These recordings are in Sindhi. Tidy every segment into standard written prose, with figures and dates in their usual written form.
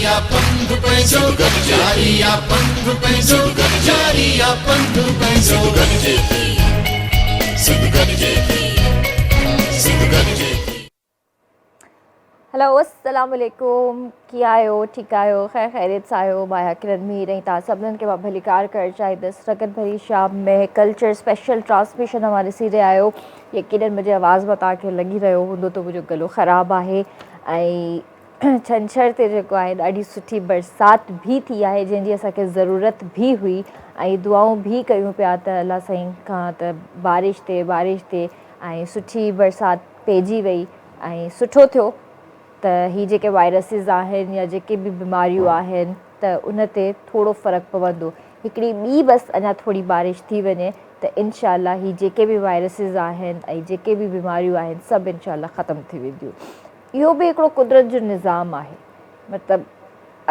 جاري آ پنڌ پنهنجو جاري آ پنڌ پنهنجو جاري آ پنڌ پنهنجو. سنڌ گڏجي ٿي سنڌ گڏجي ٿي سنڌ گڏجي ٿي. هلو السلام عليڪم ڪيئن آهيو ٺيڪ آهيو خير خيريت سان آهيو مان آهيان ڪرن مير ۽ توهان سڀنن کي مان ڀليڪار ڪرڻ چاهيندس رڳن ڀري شام ۾ ڪلچر اسپيشل ٽرانسميشن اوهان ڏسي رهيا آهيو يقينن منهنجي آواز مان توهان کي لڳي رهيو هوندو ته منهنجو گلو خراب آهي ۽ ڇنڇر تي جيڪو آهي ڏاڍي سٺي برسات به ٿي آهي جنهن جي اسان کي ضرورت به هئي ۽ دعائون به ڪيون پيا ته الله سائين کان ته بارش ٿئي بارش ٿئي ۽ سٺي برسات پئجي وئي ۽ سٺو ٿيو ته هي جيڪي وائرسز آهن يا جيڪي به بيماريون آهن ته ان تي ٿورو فرق پوندو هڪڙي ٻي بس اڃا ٿوري بارش ٿي وڃي ته انشاء الله هي جيڪي به وائرسز آهن ۽ جيڪي به بيماريون آهن سڀ انشاء الله ختم ٿي وينديون اهو به هڪڙو قدرت جو نظام آهي مطلب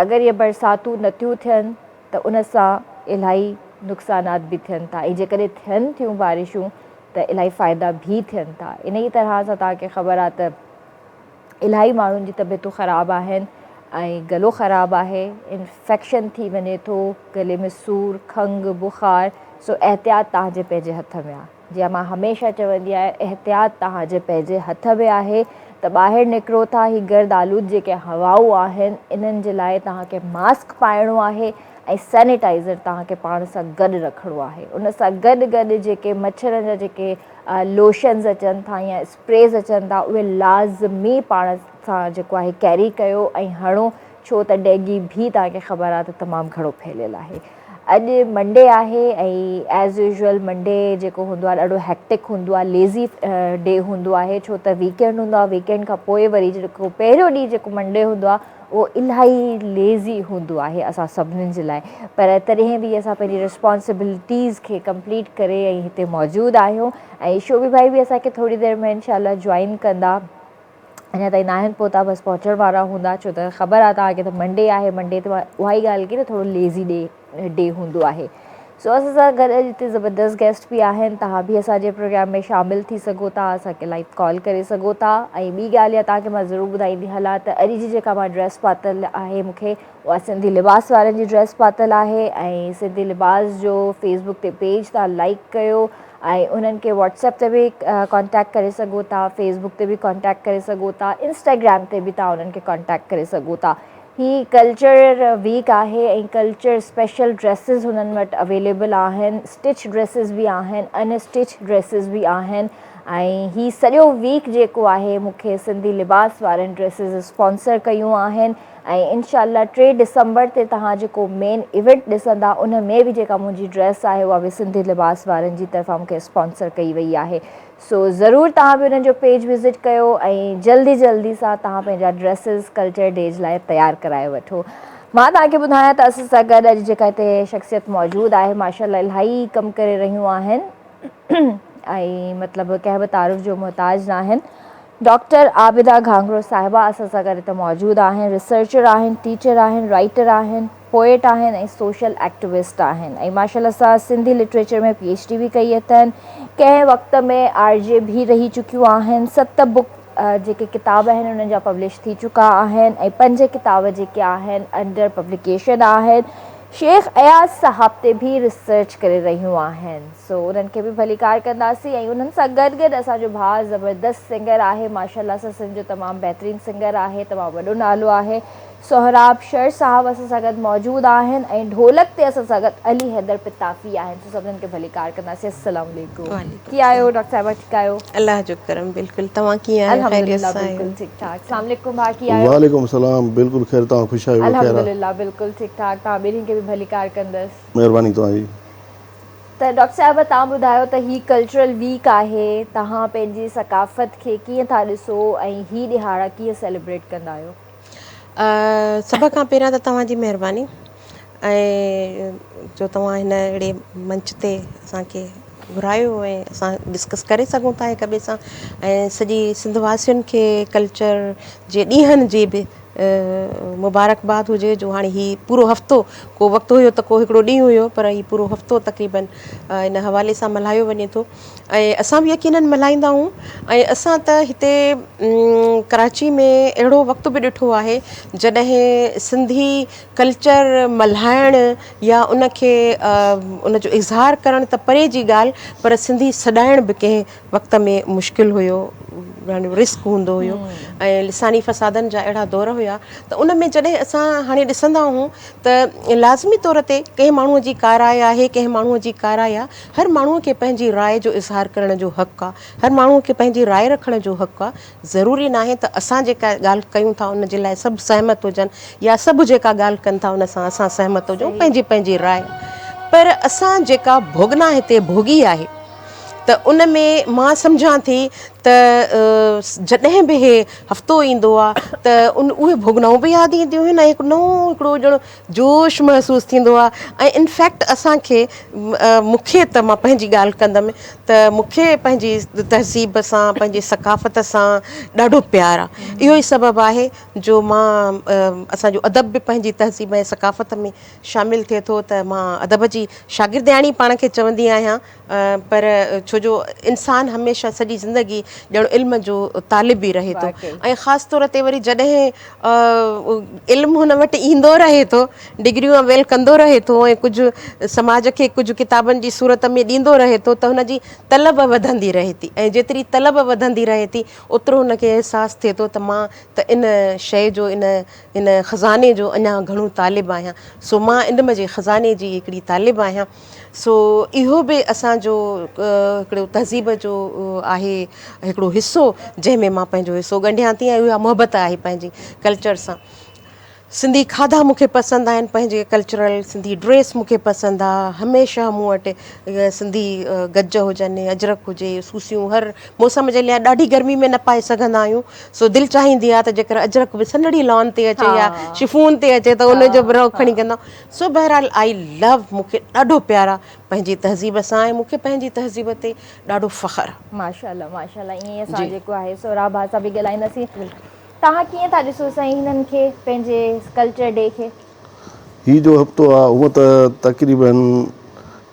اگر اهي برساتون نٿيون ٿين ته ان سان الاهي نقصانات به ٿين ٿا ۽ جيڪڏهن ٿين ٿيون بارشون ته الاهي فائدا به ٿين ٿا ان ئي طرح سان توهان کي خبر آهي ته الاهي ماڻهن جي طبيعتون خراب آهن ۽ گلو خراب آهي انفيڪشن ٿي وڃي ٿو گلي ۾ سور کنگهه بخار سو احتياط توهان جي پنهنجي هٿ ۾ آهي جيئن مان هميشه چوندي آهيان احتياط توهان جي پنهنجي هٿ ۾ آهي ته ٻاهر نڪرو ٿا هي گرد آلود جيڪي هوائون آهن انهن جي لاء توهان کي ماسڪ پائڻو آهي ۽ سينيٽائزر توهان کي پاڻ سان گڏ رکڻو آهي ان سان گڏ گڏ جيڪي مڇرن جا جيڪي لوشنز اچن ٿا يا اسپريز اچن ٿا اهي لازمي پاڻ سان جيڪو آهي ڪيري ڪيو ۽ هڻو ڇو ته ڊينگي به توهان کي خبر آهي ته تمام گهڻو ڦهليل آهي اڄ منڊي آهي ۽ ايز يوزوئل منڊي جيڪو هوندو آهي ڏاڍو هيڪٽڪ هوندو آهي ليزي ڊي هوندو آهي ڇو ته ويڪينڊ هوندو آهي ويڪينڊ کان پوء وري جيڪو پهريون ڏينهن جيڪو منڊي هوندو آهي اهو الاهي ليزي هوندو آهي اسان سڀني جي لاء پر تڏهن به اسان پنهنجي رسپانسبلٽيز کي ڪمپليٽ ڪري ۽ هتي موجود آهيون ۽ شوبي ڀائي به اسان کي ٿوري دير ۾ انشاء الله جوائن ڪندا اڃا تائين ناهن پهتا بس پهچڻ وارا هوندا ڇو ته خبر آهي توهان کي ته منڊي آهي منڊي تي مان اها ئي ڳالهه ڪئي ته ٿورو ليزي ڊي ڊي هوندو آهي سو اسان سان گڏ اڄ هتي زبردست گيسٽ به آهن توهان به اسان جي پروگرام ۾ شامل ٿي سگهو ٿا اسان کي لائيو ڪال ڪري سگهو ٿا ۽ ٻي ڳالهه اها توهان کي مان ضرور ٻڌائيندي هلان ته اڄ جي جيڪا مان ڊريس پاتل آهي مون کي اها سنڌي لباس وارن جي ڊريس پاتل آهي ۽ سنڌي لباس جو فيسبوڪ تي پيج تان لائيڪ ڪيو ۽ انهن کي واٽس ايپ تي به ڪانٽيڪٽ ڪري سگهو ٿا فيس بڪ تي به ڪانٽيڪٽ ڪري سگهو ٿا انسٽاگرام تي به توهان انهن کي ڪانٽيڪٽ ڪري سگهو ٿا هي ڪلچر ويڪ آهي ۽ ڪلچر اسپيشل ڊريسز هنن وٽ اويليبل آهن اسٽچ ڊريسز به آهن ان اسٽچ ڊريسز به آهن ۽ هي سڄو ويڪ جيڪو آهي مون کي سنڌي لباس وارن ڊريسز اسپانسر ڪيون آهن ۽ انشاء الله ٽي ڊسمبر تي توهان جيڪو مين ايونٽ ڏسندا ان ۾ به جيڪا منهنجي ڊريس آهي اها به سنڌي لباس وارن جي طرفان مونکي اسپانسر ڪئي وئي آهي سو ضرور توهان به انهن جو پيج وزٽ ڪيو ۽ جلدي جلدي سان توهان پنهنجا ڊريسز ڪلچر ڊيز لاء تيار ڪرائي وٺو مان توهان کي ٻڌايان ته اسان سان گڏ اڄ جيڪا هتي شخصيت موجود آهي ماشاء الله الاهي ڪم ڪري رهيون آهن ۽ مطلب ڪنهن به تعارف جو محتاج ناهن ڊاڪٽر عابده گهانگهرو صاحبه اسان سان گڏ هتي موجود آهن، ريسرچر آهن، ٽيچر آهن، رائيٽر آهن، پوئٽ آهن ۽ سوشل ايڪٽوسٽ آهن ۽ ماشاء الله سان Sindhi literature ۾ P H D به ڪئي اٿن، ڪنهن وقت ۾ آر جي به رهي چڪيون آهن، ست بڪ جيڪي ڪتاب آهن انهن جا پبلش ٿي چڪا آهن ۽ پنج ڪتاب جيڪي آهن انڊر پبليڪيشن آهن، شيخ اياز صاحب تي به ريسرچ ڪري رهيون آهن. سو انهن کي به ڀليڪار ڪنداسين ۽ انهن سان گڏ گڏ اسان جو ڀاء زبردست سنگر آهي ماشاءالله سان سنڌ جو تمام بهترين سنگر آهي تمام وڏو نالو آهي سهراب شر صاحب اسان سان گڏ موجود آهن ۽ ڍولڪ تي اسان سان گڏ علي حيدر پتافي آهن سو سڀنن کي ڀليڪار ڪنداسين السلام عليڪم ڪيئن آهيو ڊاڪٽر صاحبه ٺيڪ آهيو؟ الله جو ڪرم بلڪل توهان ڪيئن آهيو خيريت الحمدلله سان آهيو؟ بلڪل ٺيڪ ٺاڪ السلام عليڪم ڀاء ڪيئن آهيو؟ وعليڪم السلام بلڪل خير توهان خوش آهيو خير آهي؟ الحمدلله بلڪل ٺيڪ ٺاڪ توهان ٻنهي کي به ڀليڪار ڪندس. مهرباني توهان جي. ته ڊاڪٽر صاحب توهان ٻڌايو ته هي ڪلچرل ويڪ آهي توهان پنهنجي ثقافت کي ڪيئن ٿا ڏسو ۽ هي ڏهاڙا ڪيئن سيليبريٽ ڪندا آهيو؟ سڀ کان پهريان ته توهان جي مهرباني ۽ جو توهان هن اهڙي منچ تي اسان کي گهرايو ۽ اسان ڊسڪس ڪري سگهون ٿا هڪ ٻئي سان ۽ سڄي سنڌ واسين کي ڪلچر جي ڏينهن جي به مبارڪباد هجي جو هاڻي هي پورو هفتو ڪو وقت هيو ته ڪو هڪڙو ڏينهن هيو پر هي پورو هفتو تقريبن ان حوالي سان ملهايو وڃي ٿو ۽ اسان به يقينن ملهائيندا آهيون ۽ اسان ته هتي ڪراچي ۾ اهڙو وقت به ڏٺو آهي جڏهن سنڌي ڪلچر ملهائڻ يا ان کي ان جو اظهار ڪرڻ ته پري جي ڳالهه پر سنڌي سڏائڻ به ڪنهن وقت ۾ مشڪل هيو يعني رسڪ هوندو هيو ۽ لساني فسادن جا اهڙا دور هيا ته ان ۾ جڏهن اسان هاڻي ڏسندا آهيون ته لازمي طور تي ڪنهن ماڻهو جي ڪا راء آهي ڪنهن ماڻهو جي ڪا راء آهي هر ماڻهو کي پنهنجي راء جو اظهار ڪرڻ جو حق آهي هر ماڻهو کي پنهنجي راء رکڻ جو حق آهي ضروري ناهي ته اسان جيڪا ڳالهه ڪيون ٿا ان جي لاء سڀ سهمت هجن يا سڀ جيڪا ڳالهه ڪن ٿا ان سان اسان سهمت هجون پنهنجي پنهنجي راء پر اسان جيڪا ڀوڳنا هتي ڀوڳي آهي ته ان ۾ مان سمجهان ٿي ته جڏهن به هي هفتو ايندو آ ته ان اهي ڀوڳنائون به ياد اينديون آهن ۽ هڪ نئون هڪڙو ڄڻ جوش محسوس ٿيندو آ ۽ انفيڪٽ اسان کي مون کي ته مان پنهنجي ڳالهه ڪندم ته مون کي پنهنجي تهذيب سان پنهنجي ثقافت سان ڏاڍو پيار آ اهو ئي سبب آهي جو مان اسان جو ادب به پنهنجي تهذيب ۽ ثقافت ۾ شامل ٿئي ٿو ته مان ادب جي شاگردياڻي پاڻ کي چوندي آهيان پر ڇو جو انسان هميشه سڄي زندگي ڄڻ علم جو طالب ئي رهي ٿو ۽ خاص طور تي وري جڏهن علم هن وٽ ايندو رهي ٿو ڊگريون اويل ڪندو رهي ٿو ۽ ڪجهه سماج کي ڪجهه ڪتابن جي صورت ۾ ڏيندو رهي ٿو ته هن جي طلب وڌندي رهي ٿي ۽ جيتري طلب وڌندي رهي ٿي اوترو هن کي احساس ٿئي ٿو ته مان ته ان شيء جو ان ان خزاني جو اڃا گهڻو طالب آهيان سو مان علم جي خزاني جي هڪڙي طالب آهيان سو اهو به اسان جو هڪڙو تهذيب جو آهي هڪڙو حصو جنهن ۾ مان پنهنجو حصو ڳنڍيان ٿي ۽ اها محبت آهي پنهنجي ڪلچر سان سنڌي کاڌا مون کي پسند آهن پنهنجي ڪلچرل سنڌي ڊريس مون کي پسند آهي هميشه مون وٽ سنڌي گج هجن اجرڪ هجي سوسيون هر موسم جي لاء ڏاڍي گرمي ۾ نه پائي سگهندا آهيون سو دل چاهيندي آهي ته جيڪر اجرڪ به سنهڙي لان تي اچي يا شفون تي اچي ته ان جو به رئو کڻي ڪندا سو بهرحال آئي لو مون کي ڏاڍو پيار آ پنهنجي تهذيب سان ۽ مون کي پنهنجي تهذيب تي ڏاڍو فخر آ. ماشاءالله ماشاءالله ائين ئي اسان جيڪو آهي سهراب ڀاء سان به ڳالهائينداسين توهان ڪيئن ٿا ڏسو سائين هنن کي پنهنجي ڪلچر ڊي کي. هي جو هفتو آ هونء ته تقريبن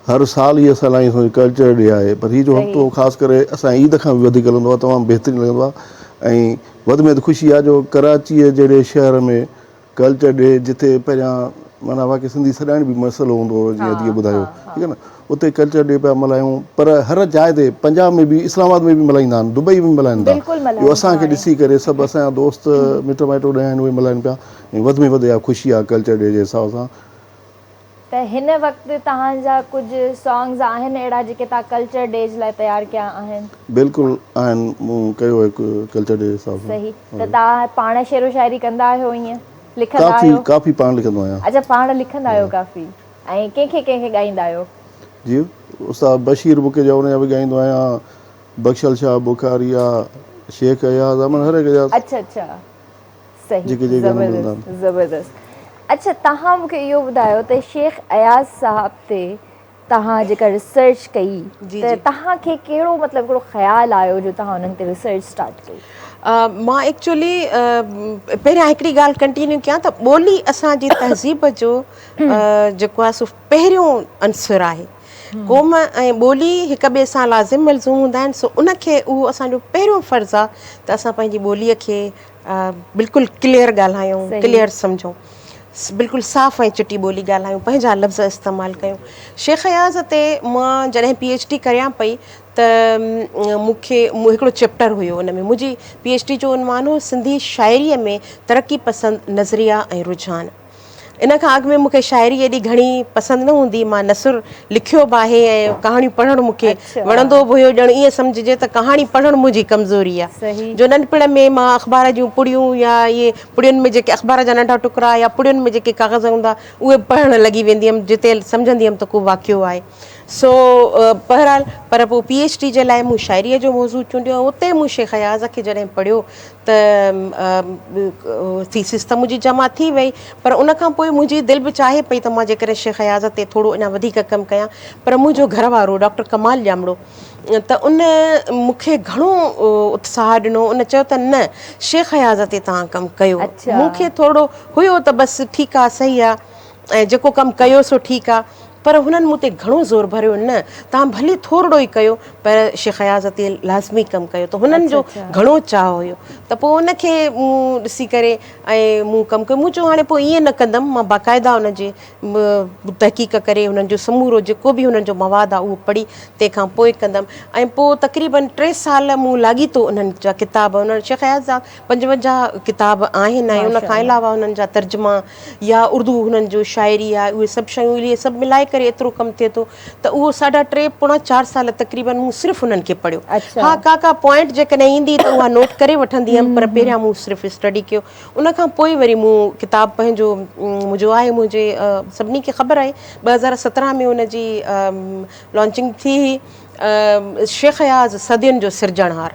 هر سال ئي اسان لاء ائين سمجهه ڪلچر ڊي آهي پر هي جو هفتو خاص ڪري اسان عيد کان به وڌيڪ هلندو آ تمام بهترين لڳندو آ ۽ وڌ ۾ وڌ خوشي آ جو ڪراچيء جهڙي شهر ۾ ڪلچر ڊي جتي پهريان معنيٰ واقعي سنڌي سڏائڻ به مسئلو هوندو هو جيئن اديء ٻڌايو ٺيڪ آهي نه اتي ڪلچر ڊي پيا ملهايون پر هر جاء تي پنجاب ۾ به اسلام آباد ۾ به ملهائيندا آهن دبئي ۾ به ملهائين ٿا اهو اسان کي ڏسي ڪري سڀ اسان جا دوست مٽ مائٽ اوڏانهن آهن اهي ملهائين پيا ۽ وڌ ۾ وڌ اها خوشي آهي ڪلچر ڊي جي حساب سان. ته هن وقت توهان جا ڪجهه سانگز آهن اهڙا جيڪي توهان ڪلچر ڊي جي لاء تيار ڪيا آهن؟ بلڪل آهن مون ڪيو هڪ ڪلچر ڊي جي حساب سان. صحيح ته توهان پاڻ شعر و شاعري ڪندا آهيو ائين لکندا ڪافي آهيو؟ ڪافي پاڻ لکندو آهيان. اڇا پاڻ لکندا آهيو ڪافي ۽ ڪنهن کي ڪنهن کي ڳائيندا آهيو؟ جي استاد بشير بڪيجا ان جا به ڳائيندو آهيان بخشل شاهه بخاري آ شيخ اياز آ معنيٰ هر هڪ جا. اڇا اڇا صحيح جيڪي جيڪي گانا ملندا آهن. زبردست زبردست اڇا توهان مون کي اهو ٻڌايو ته شيخ اياز صاحب تي توهان جيڪا ريسرچ ڪئي جي ته جي توهان کي ڪهڙو مطلب هڪڙو خيال آيو جو توهان انهن تي ريسرچ اسٽارٽ ڪئي. مان ايڪچولي پهريان هڪڙي ڳالهه ڪنٽينيو ڪيان ته ٻولي اسان جي تهذيب جو جيڪو آهي سو پهريون عنصر آهي قوم ۽ ٻولي هڪ ٻئي سان لازم ملزوم هوندا آهن سو ان کي اهو اسان جو پهريون فرض آهي ته اسان پنهنجي ٻولي کي بلڪل ڪليئر ڳالهايون ڪليئر سمجهون بلڪل صاف ۽ چٽي ٻولي ڳالهايون پنهنجا لفظ استعمال ڪيون شيخ اياز تي مان جڏهن پي ايڇ ڊي ڪريان پئي ته مون کي هڪڙو چيپٽر هيو ان ۾ منهنجي پي ايڇ ڊي جو عنوان هو سنڌي شاعريء ۾ ترقي پسند نظريا ۽ رجحان ان کان اڳ ۾ مون کي شاعري ايڏي گهڻي پسند نه هوندي مان نثر لکيو به آهي ۽ ڪهاڻيون پڙهڻ مون کي وڻندو به هيو ڄڻ ائين سمجهجي ته ڪهاڻي پڙهڻ منهنجي ڪمزوري آهي جو ننڍپڻ ۾ مان اخبار جون پڙيون يا اهي پڙين ۾ جيڪي اخبار جا ننڍا ٽڪرا يا پڙين ۾ جيڪي ڪاغذ هوندا اهي به پڙهڻ لڳي ويندي هيم جتي سمجهندي هيم ته ڪو واقعو آهي. سو بهرحال پر پوء پي ايڇ ڊي جي لاء مون شاعريء جو موضوع چونڊيو ۽ اتي مون شيخ اياز کي جڏهن پڙهيو ته ٿيسز ته منهنجي جمع ٿي وئي پر ان کان پوء منهنجي دل به چاهي پئي ته مان جيڪڏهن شيخ اياز تي ٿورو اڃا وڌيڪ ڪم ڪيان پر منهنجو گهر وارو ڊاڪٽر ڪمال ڄامڙو ته ان مون کي گهڻو اتساهه ڏنو ان چيو ته نه شيخ اياز تي توهان ڪم ڪيو مون کي ٿورو هيو ته بس ٺيڪ آ صحيح آ ۽ جيڪو ڪم ڪيو سو ٺيڪ آ پر هنن مون تي گهڻو زور ڀريو نه توهان ڀلي ٿورڙو ئي ڪيو پر شيخ اياز تي لازمي ڪم ڪيو ته هنن جو گهڻو چاهه هيو ته پوء ان کي مون ڏسي ڪري ۽ مون ڪم ڪيو مون چيو هاڻي پوء ائين نه ڪندم مان باقاعده ان جي تحقيق ڪري هنن جو سمورو جيڪو به هنن جو مواد آ اهو پڙهي تنهن کان پوء ڪندم ۽ پوء تقريبن ٽي سال مون لاڳيتو انهن جا ڪتاب انهن شيخ اياز جا 55 ڪتاب آهن ۽ ان کان علاوه انهن جا ترجما يا اردو هنن جو شاعري آهي اهي سڀ شيون اهي سڀ ملائي ڪري ايترو ڪم ٿئي ٿو ته اهو ساڍا ٽي پوڻا چار سال تقريبن مون صرف انهن کي پڙهيو ها ڪا ڪا پوائنٽ جيڪڏهن ايندي ته اها نوٽ ڪري وٺندي هيم پر پهريان مون صرف اسٽڊي ڪيو ان کان پوء وري مون ڪتاب پنهنجو منهنجو آهي منهنجي سڀني کي خبر آهي 2017 ۾ ان جي لانچنگ ٿي هئي شيخ اياز صدين جو سرجڻهار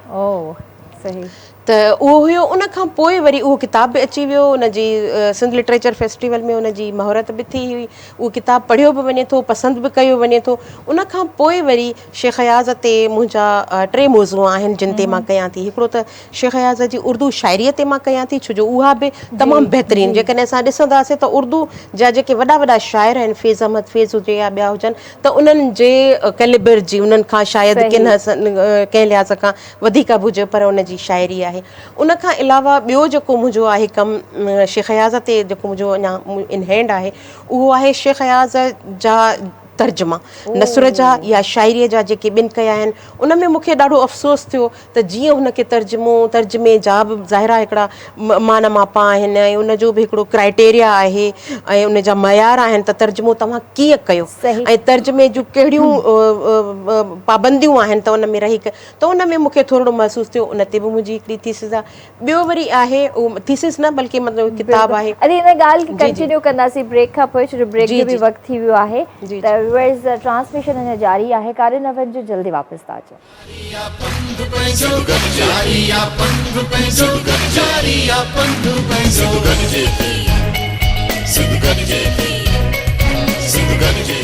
ته اهو هيو ان کان پوء وري اهو ڪتاب به اچي ويو ان جي سنڌ لٽريچر فيسٽيول ۾ ان جي مهورت به ٿي هئي اهو ڪتاب پڙهيو به وڃي ٿو پسند به ڪيو وڃي ٿو ان کان پوء وري شيخ اياز تي منهنجا ٽي موضوع آهن جن تي مان ڪيان ٿي هڪڙو ته شيخ اياز جي اردو شاعريء تي مان ڪيان ٿي ڇو جو اها به تمام بهترين جيڪڏهن اسان ڏسنداسين ته اردو جا جيڪي وڏا وڏا شاعر آهن فيض احمد فيض هجي يا ٻيا هجن ته انهن جي ڪيليبر جي انهن کان شايد ڪن ڪنهن لحاظ کان وڌيڪ به هجي پر ان جي شاعري آهي. ان کان علاوه ٻيو جيڪو منهنجو آهي ڪم شيخ اياز تي جيڪو منهنجو اڃا ان هينڊ آهي اهو آهي شيخ اياز جا ترجما نثر جا يا شاعري جا جيڪي ٻن ڪيا آهن ان ۾ مون کي ڏاڍو افسوس ٿيو ته جيئن هن کي ترجمو ترجمي جا به ظاهر آهي هڪڙا مان ماپا آهن ۽ ان جو به هڪڙو ڪرائيٽيريا آهي ۽ ان جا معيار آهن ته ترجمو توهان ڪيئن ڪيو ۽ ترجمي جون ڪهڙيون پابنديون آهن ته ان ۾ رهي ته ان ۾ مون کي ٿورڙو محسوس ٿيو ان تي به منهنجي هڪڙي ٿيسز آهي ٻيو وري آهي اهو ٿيسز نه بلڪه مطلب ڪتاب آهي. ادي ان ڳالهه کي ڪنٽينيو ڪنداسين بريڪ کان پوء ڇو جو بريڪ جو به وقت ٿي ويو آهي ته ويورز ٽرانسميشن اڃا جاري آهي ڪاڏي نه وڃجو جلدي واپس ٿا اچون. جاري آ پنڌ پنهنجو جاري آ پنڌ پنهنجو جاري آ پنڌ پنهنجو گڏجي ٿي سنڌ گڏجي ٿي سنڌ گڏجي.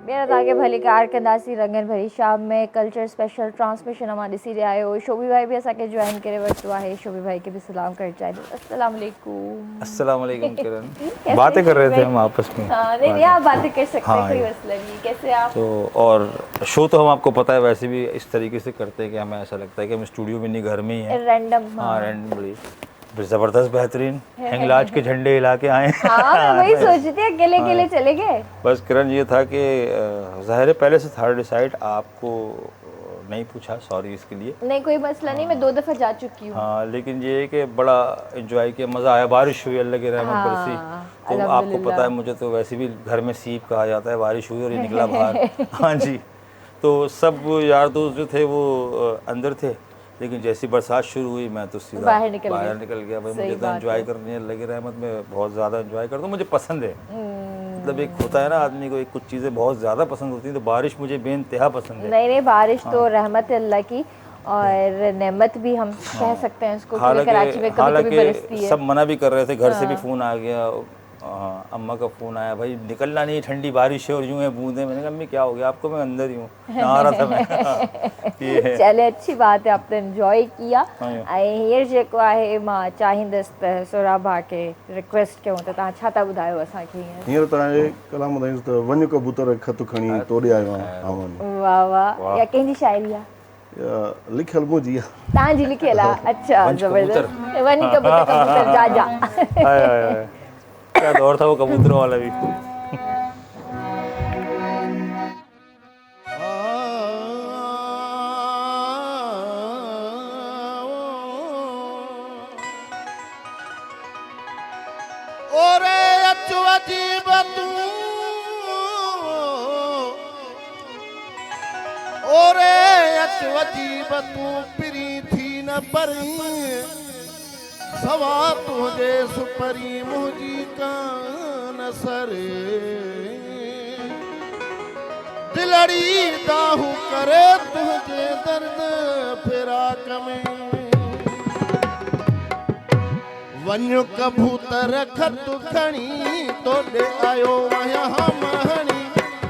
ٻيهر توهان کي ڀليڪار ڪنداسين رنگن ڀري شام ۾ ڪلچر اسپيشل ٽرانسميشن اوهان ڏسي رهيا آهيو شوبي ڀائي به اسان کي جوائن ڪري ورتو آهي شوبي ڀائي کي به سلام ڪرڻ چاهيندس السلام عليڪم السلام عليڪم ڪرن باتیں کر رهي ٿي هم آپس ۾ ها نہیں نہیں آپ باتیں کر سکتے ہیں کوئی مسئلہ نہیں کیسے آپ تو اور شو تو ہم آپ کو پتہ ہے ویسے بھی اس طریقے سے کرتے ہیں کہ ہمیں ایسا لگتا ہے کہ ہم اسٹوڈیو میں نہیں گھر میں ہی ہیں رینڈم ہاں رینڈملی زبردست بهترين هنگلاج کے جھنڈے ہلا کے آئے ها میں وہی سوچ رہی تھی اکیلے اکیلے چلے گئے بس کرن یہ تھا کہ ظاہر ہے پہلے سے تھا ڈیسائیڈ آپ کو نہیں پوچھا سوری اس کے لیے نہیں کوئی مسئلہ نہیں میں دو دفعہ جا چکی ہوں ہاں لیکن یہ ہے کہ بڑا انجوائے کیا مزہ آیا بارش ہوئی اللہ کی رحمت برسی تو آپ کو پتا ہے مجھے تو ویسے بھی گھر میں سیپ کہا جاتا ہے بارش ہوئی اور یہ نکلا باہر ہاں جی تو سب یار دوست جو تھے وہ اندر تھے لیکن جیسی برسات شروع ہوئی میں تو سیدھا باہر نکل باہر نکل گیا بھائی مجھے تو انجوائے کرنی ہے اللہ کی رحمت میں بہت زیادہ انجوائے کرتا ہوں مجھے پسند ہے مطلب ایک ہوتا ہے نا آدمی کو ایک کچھ چیزیں بہت زیادہ پسند ہوتی ہیں تو بارش مجھے بے انتہا پسند ہے نہیں نہیں بارش تو رحمت ہے اللہ کی اور نعمت بھی ہم کہہ سکتے ہیں اس کو کراچی میں کبھی کبھی برستی ہے سب منع بھی کر رہے تھے گھر سے بھی فون آ گیا اماں کا فون آیا بھائی نکلنا نہیں ٹھنڈی بارش ہے اور یوں ہے بوندیں میں نے کہا امی کیا ہو گیا آپ کو میں اندر ہی ہوں نہا رہا تھا میں چلے اچھی بات ہے آپ نے انجوائے کیا ۽ هينئر جيڪو آهي مان چاهيندس ته سهراب ڀاء کي رڪويسٽ ڪيون ته توهان ڇا ٿا ٻڌايو اسان کي هينئر هينئر توهان کي ڪلام ٻڌائيندس ته وڃ ڪبوتر خط کڻي توڏي آيو آهيان واه واه اها ڪنهن جي شاعري آهي لکيل منهنجي آ. توهان جي لکيل آ اڇا زبردست وڃ ڪبوتر ڪبوتر جا جا. هاء هاء هاء ڪيا دور ٿا وو ڪبوترون والا ڀي. اوري اچ عجيب تون، اوري اچ عجيب تون، پرين ٿي نه پرين، سوا تنهنجي سپرين منهنجي ڪانه سري. دلڙي دانهون ڪري تنهنجي درد فراق ۾. وڃ ڪبوتر خط کڻي، توڏي آيو آهيان مهڻي.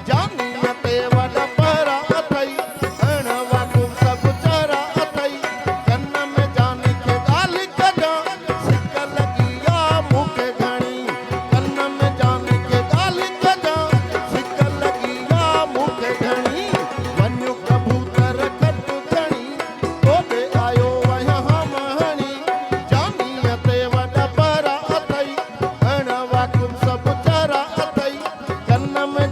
جانيء تي وڏا پهرا اٿئي، اڻ واقف سڀ چهرا اٿئي. ڪن ۾ جاني کي ڳالهه ڪجان، سڪ لڳي آ مون کي گهڻي. ڪن ۾ جاني کي ڳالهه ڪجان، سڪ لڳي آ مون کي گهڻي. وڃ ڪبوتر خط کڻي، توڏي آيو آهيان مهڻي. جانيء تي وڏا پهرا اٿئي، اڻ واقف سڀ چهرا اٿئي. ڪن ۾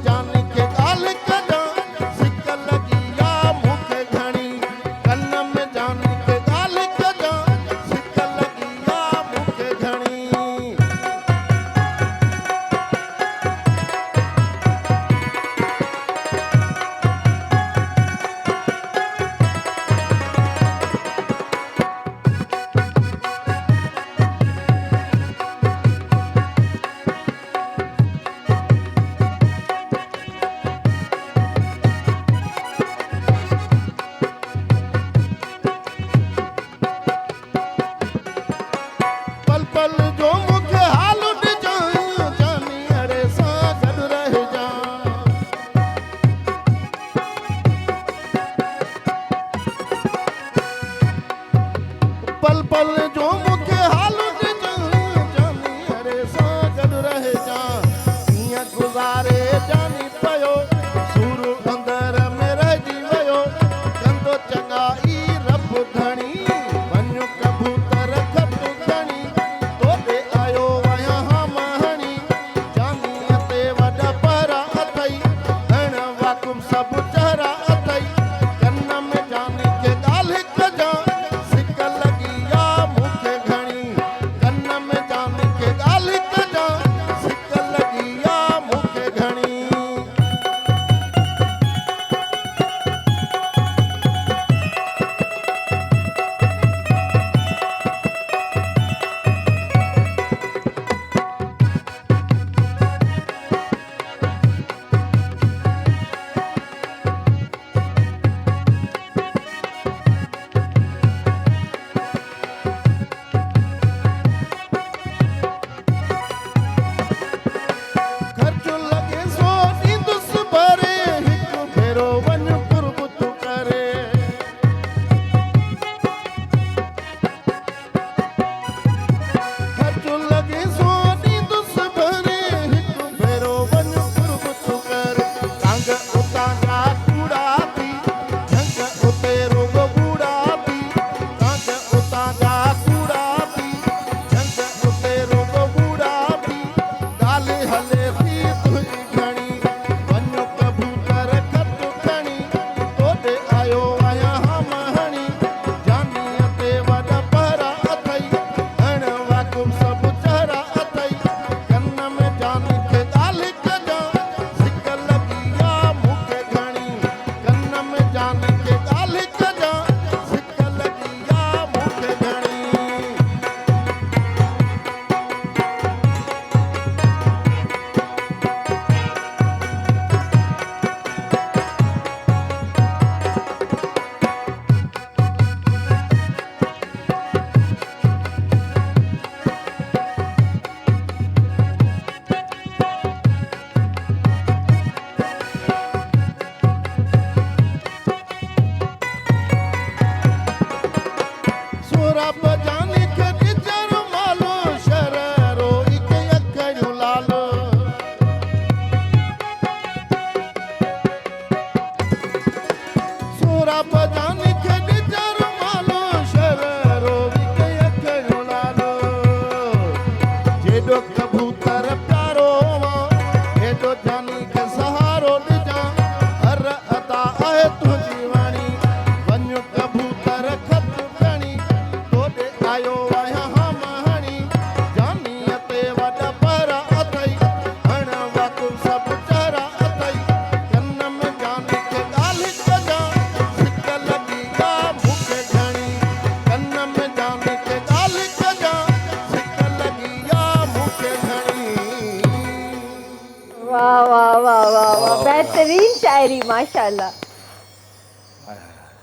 شاعري ماشاءالله.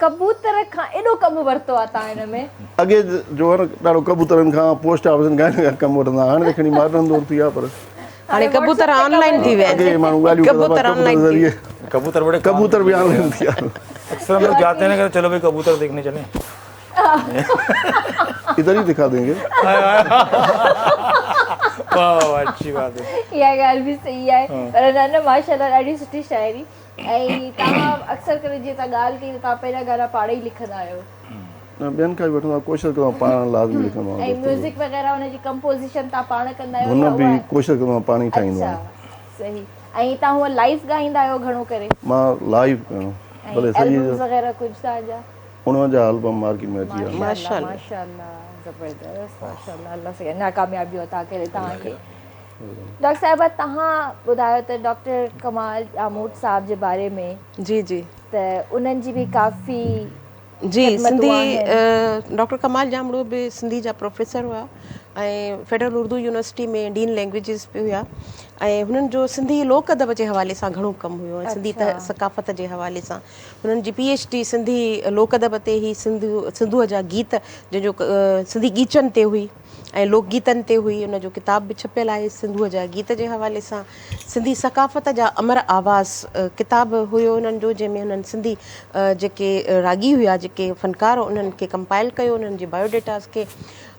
ڪبوتر کان ايڏو ڪم ورتو آ تان هن ۾. اڳي جو هو نه ڏاڍو ڪبوترن کان پوسٽ آفيسن کان هن کان ڪم وٺندا هاڻي ته کڻي ماڊرن دور ٿي ويو آ پر. هاڻي ڪبوتر آن لائين ٿي ويا آهن. اڳي ماڻهو ڳالهيون ڪندا ڪبوتر آن لائين ٿي ويا. ڪبوتر بڙي ڪبوتر به آن لائين ٿي ويا. اڪثر هم لوگ جاتے ہیں نا کهتے چلو بھائی ڪبوتر ديکهني چلين. ادھر ئي دکا دينگي. واه واه واه اڇي بات هي. اها ڳالهه به صحيح آهي پر نه نه ماشاءالله ڏاڍي سٺي شاعري ۽ توهان اڪثر ڪري جيئن توهان ڳالهه ڪئي ته توهان پنهنجا گانا پاڻ ئي لکندا آهيو. نه ٻين کان به وٺندو آهيان ڪوشش ڪندو آهيان پاڻ لازمي لکندو آهيان. ۽ ميوزڪ وغيره ان جي ڪمپوزيشن توهان پاڻ ڪندا آهيو ڌن به ڪوشش ڪندو آهيان پاڻ ئي ٺاهيندو آهيان. اڇا صحيح ۽ توهان هونئن لائيو ڳائيندا آهيو گهڻو ڪري؟ مان لائيو ڀلي سڄي البمز وغيره ڪجهه توهان جا؟ 49 البم مارڪيٽ ۾ اچي ويا. ماشاءالله ماشاءالله زبردست ماشاءالله الله سائين اڃا ڪاميابيون عطا ڪري توهان کي. ڊاڪٽر صاحبه توهان ٻڌايو ته ڊاڪٽر ڪمال ڄاموٽ صاحب جي باري ۾ جي جي ته انهن جي به ڪافي جي سنڌي ڊاڪٽر ڪمال ڄامڙو به سنڌي جا پروفيسر هئا ۽ federal Urdu university ۾ dean languages به هيا ۽ هنن جو سنڌي لوڪ ادب جي حوالي سان گهڻو ڪم هيو ۽ سنڌي ثقافت جي حوالي سان هنن جي پي ايڇ ڊي سنڌي لوڪ ادب تي هئي سنڌ سنڌوء جا گيت جنهن جو سنڌي ڳيچن تي هئي ۽ لوڪ گيتن تي هئي ان جو ڪتاب به ڇپيل آهي سنڌوء جا گيت جي حوالي سان سنڌي ثقافت جا امر آواز ڪتاب هيو انهن جو جنهن ۾ انهن سنڌي جيڪي راڳي هيا جيڪي فنڪار انهن کي ڪمپائل ڪيو انهن جي بايو ڊيٽاز کي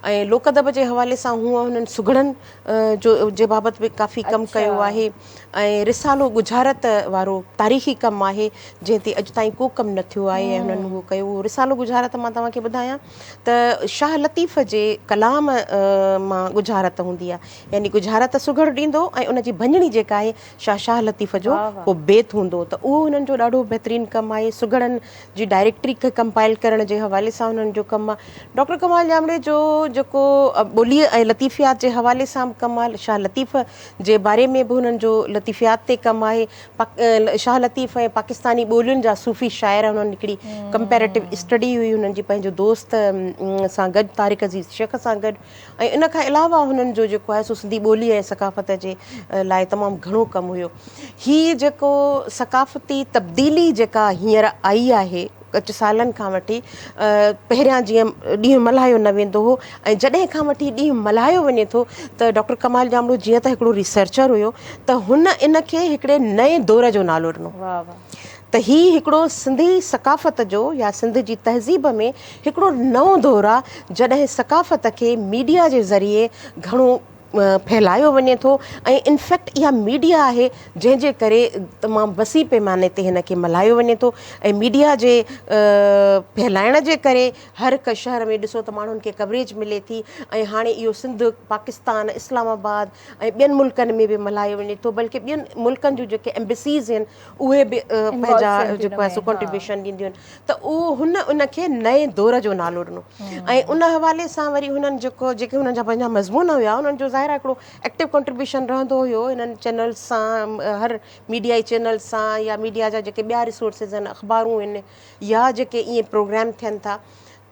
۽ لوڪ ادب جي حوالي سان هونء انهن سگهڙن جو جي بابت به ڪافي ڪم ڪيو آهي ۽ رسالو ڳجهارت وارو تاريخي ڪم آهي جنهن تي اڄ تائين ڪو ڪم نه ٿيو آهي ۽ هنن اهو ڪيو. اهو رسالو ڳجهارت مان توهان کي ٻڌايان ته شاهه لطيف جي ڪلام مان ڳجهارت هوندي آهي يعني ڳجهارت سگهڙ ڏيندو ۽ ان جي ڀڃڻي جيڪا آهي شاهه شاهه لطيف جو ڪو بيت هوندو ته اهو هنن جو ڏاڍو بهترين ڪم آهي. سگهڙن جي ڊائريڪٽري کي ڪمپائل ڪرڻ جي حوالي سان هنن جو ڪم آهي. ڊاڪٽر ڪمال ڄامڙي جو جيڪو ٻوليء ۽ لطيفيات جي حوالي سان به ڪم آهي شاهه لطيف جي باري ۾ به هنن جو لطيفيات تي ڪم آهي. شاهه لطيف ۽ پاڪستاني ٻولين جا صوفي شاعر هنن هڪڙي ڪمپيريٽو اسٽڊي هئي هنن جي پنهنجو دوست سان گڏ طارق عزيز شيخ سان گڏ ۽ ان کان علاوه هنن جو جيڪو آهي سو سنڌي ٻولي ۽ ثقافت جي لاء تمام گهڻو ڪم هيو. هي جيڪو ثقافتي تبديلي جيڪا هينئر آئي آهي ڪجهه سالن کان وٺي پهريان جيئن ڏينهن ملهايو نه ويندو هو ۽ جڏهن کان وٺي ڏينهن ملهايو وڃي ٿو ته ڊاڪٽر ڪمال ڄامڙو جيئن ته هڪڙو ريسرچر هيو ته هن ان کي هڪڙي نئين دور جو نالو ڏنو ته هي هڪڙو سنڌي ثقافت جو يا سنڌ جي تهذيب ۾ هڪڙو نئون دور آ جڏهن ثقافت کي ميڊيا جي ذريعي گهڻو ڦهلايو وڃي ٿو ۽ انفيڪٽ اها ميڊيا آهي جنهن جي ڪري تمام وسيع پيماني تي هن کي ملهايو وڃي ٿو ۽ ميڊيا جي ڦهلائڻ جي ڪري هر هڪ شهر ۾ ڏسو ته ماڻهن کي ڪوريج ملي ٿي ۽ هاڻي اهو سنڌ پاڪستان اسلام آباد ۽ ٻين ملڪن ۾ به ملهايو وڃي ٿو بلڪه ٻين ملڪن جون جيڪي ايمبسيز آهن اهي به پنهنجا جيڪو آهي سو ڪنٽريبيوشن ڏينديون آهن ته اهو هن ان کي نئين دور جو نالو ڏنو ۽ ان حوالي سان وري هنن جيڪو جيڪي هنن جا پنهنجا مضمون هيا انهن جو ظاهر آهي هڪڙو ايڪٽو ڪنٽريبيوشن رهندو هيو انهن چينلز سان هر ميڊيائي چينلز سان يا ميڊيا جا جيڪي ٻيا ريسورسز آهن اخبارون آهن يا جيڪي ائين پروگرام ٿين ٿا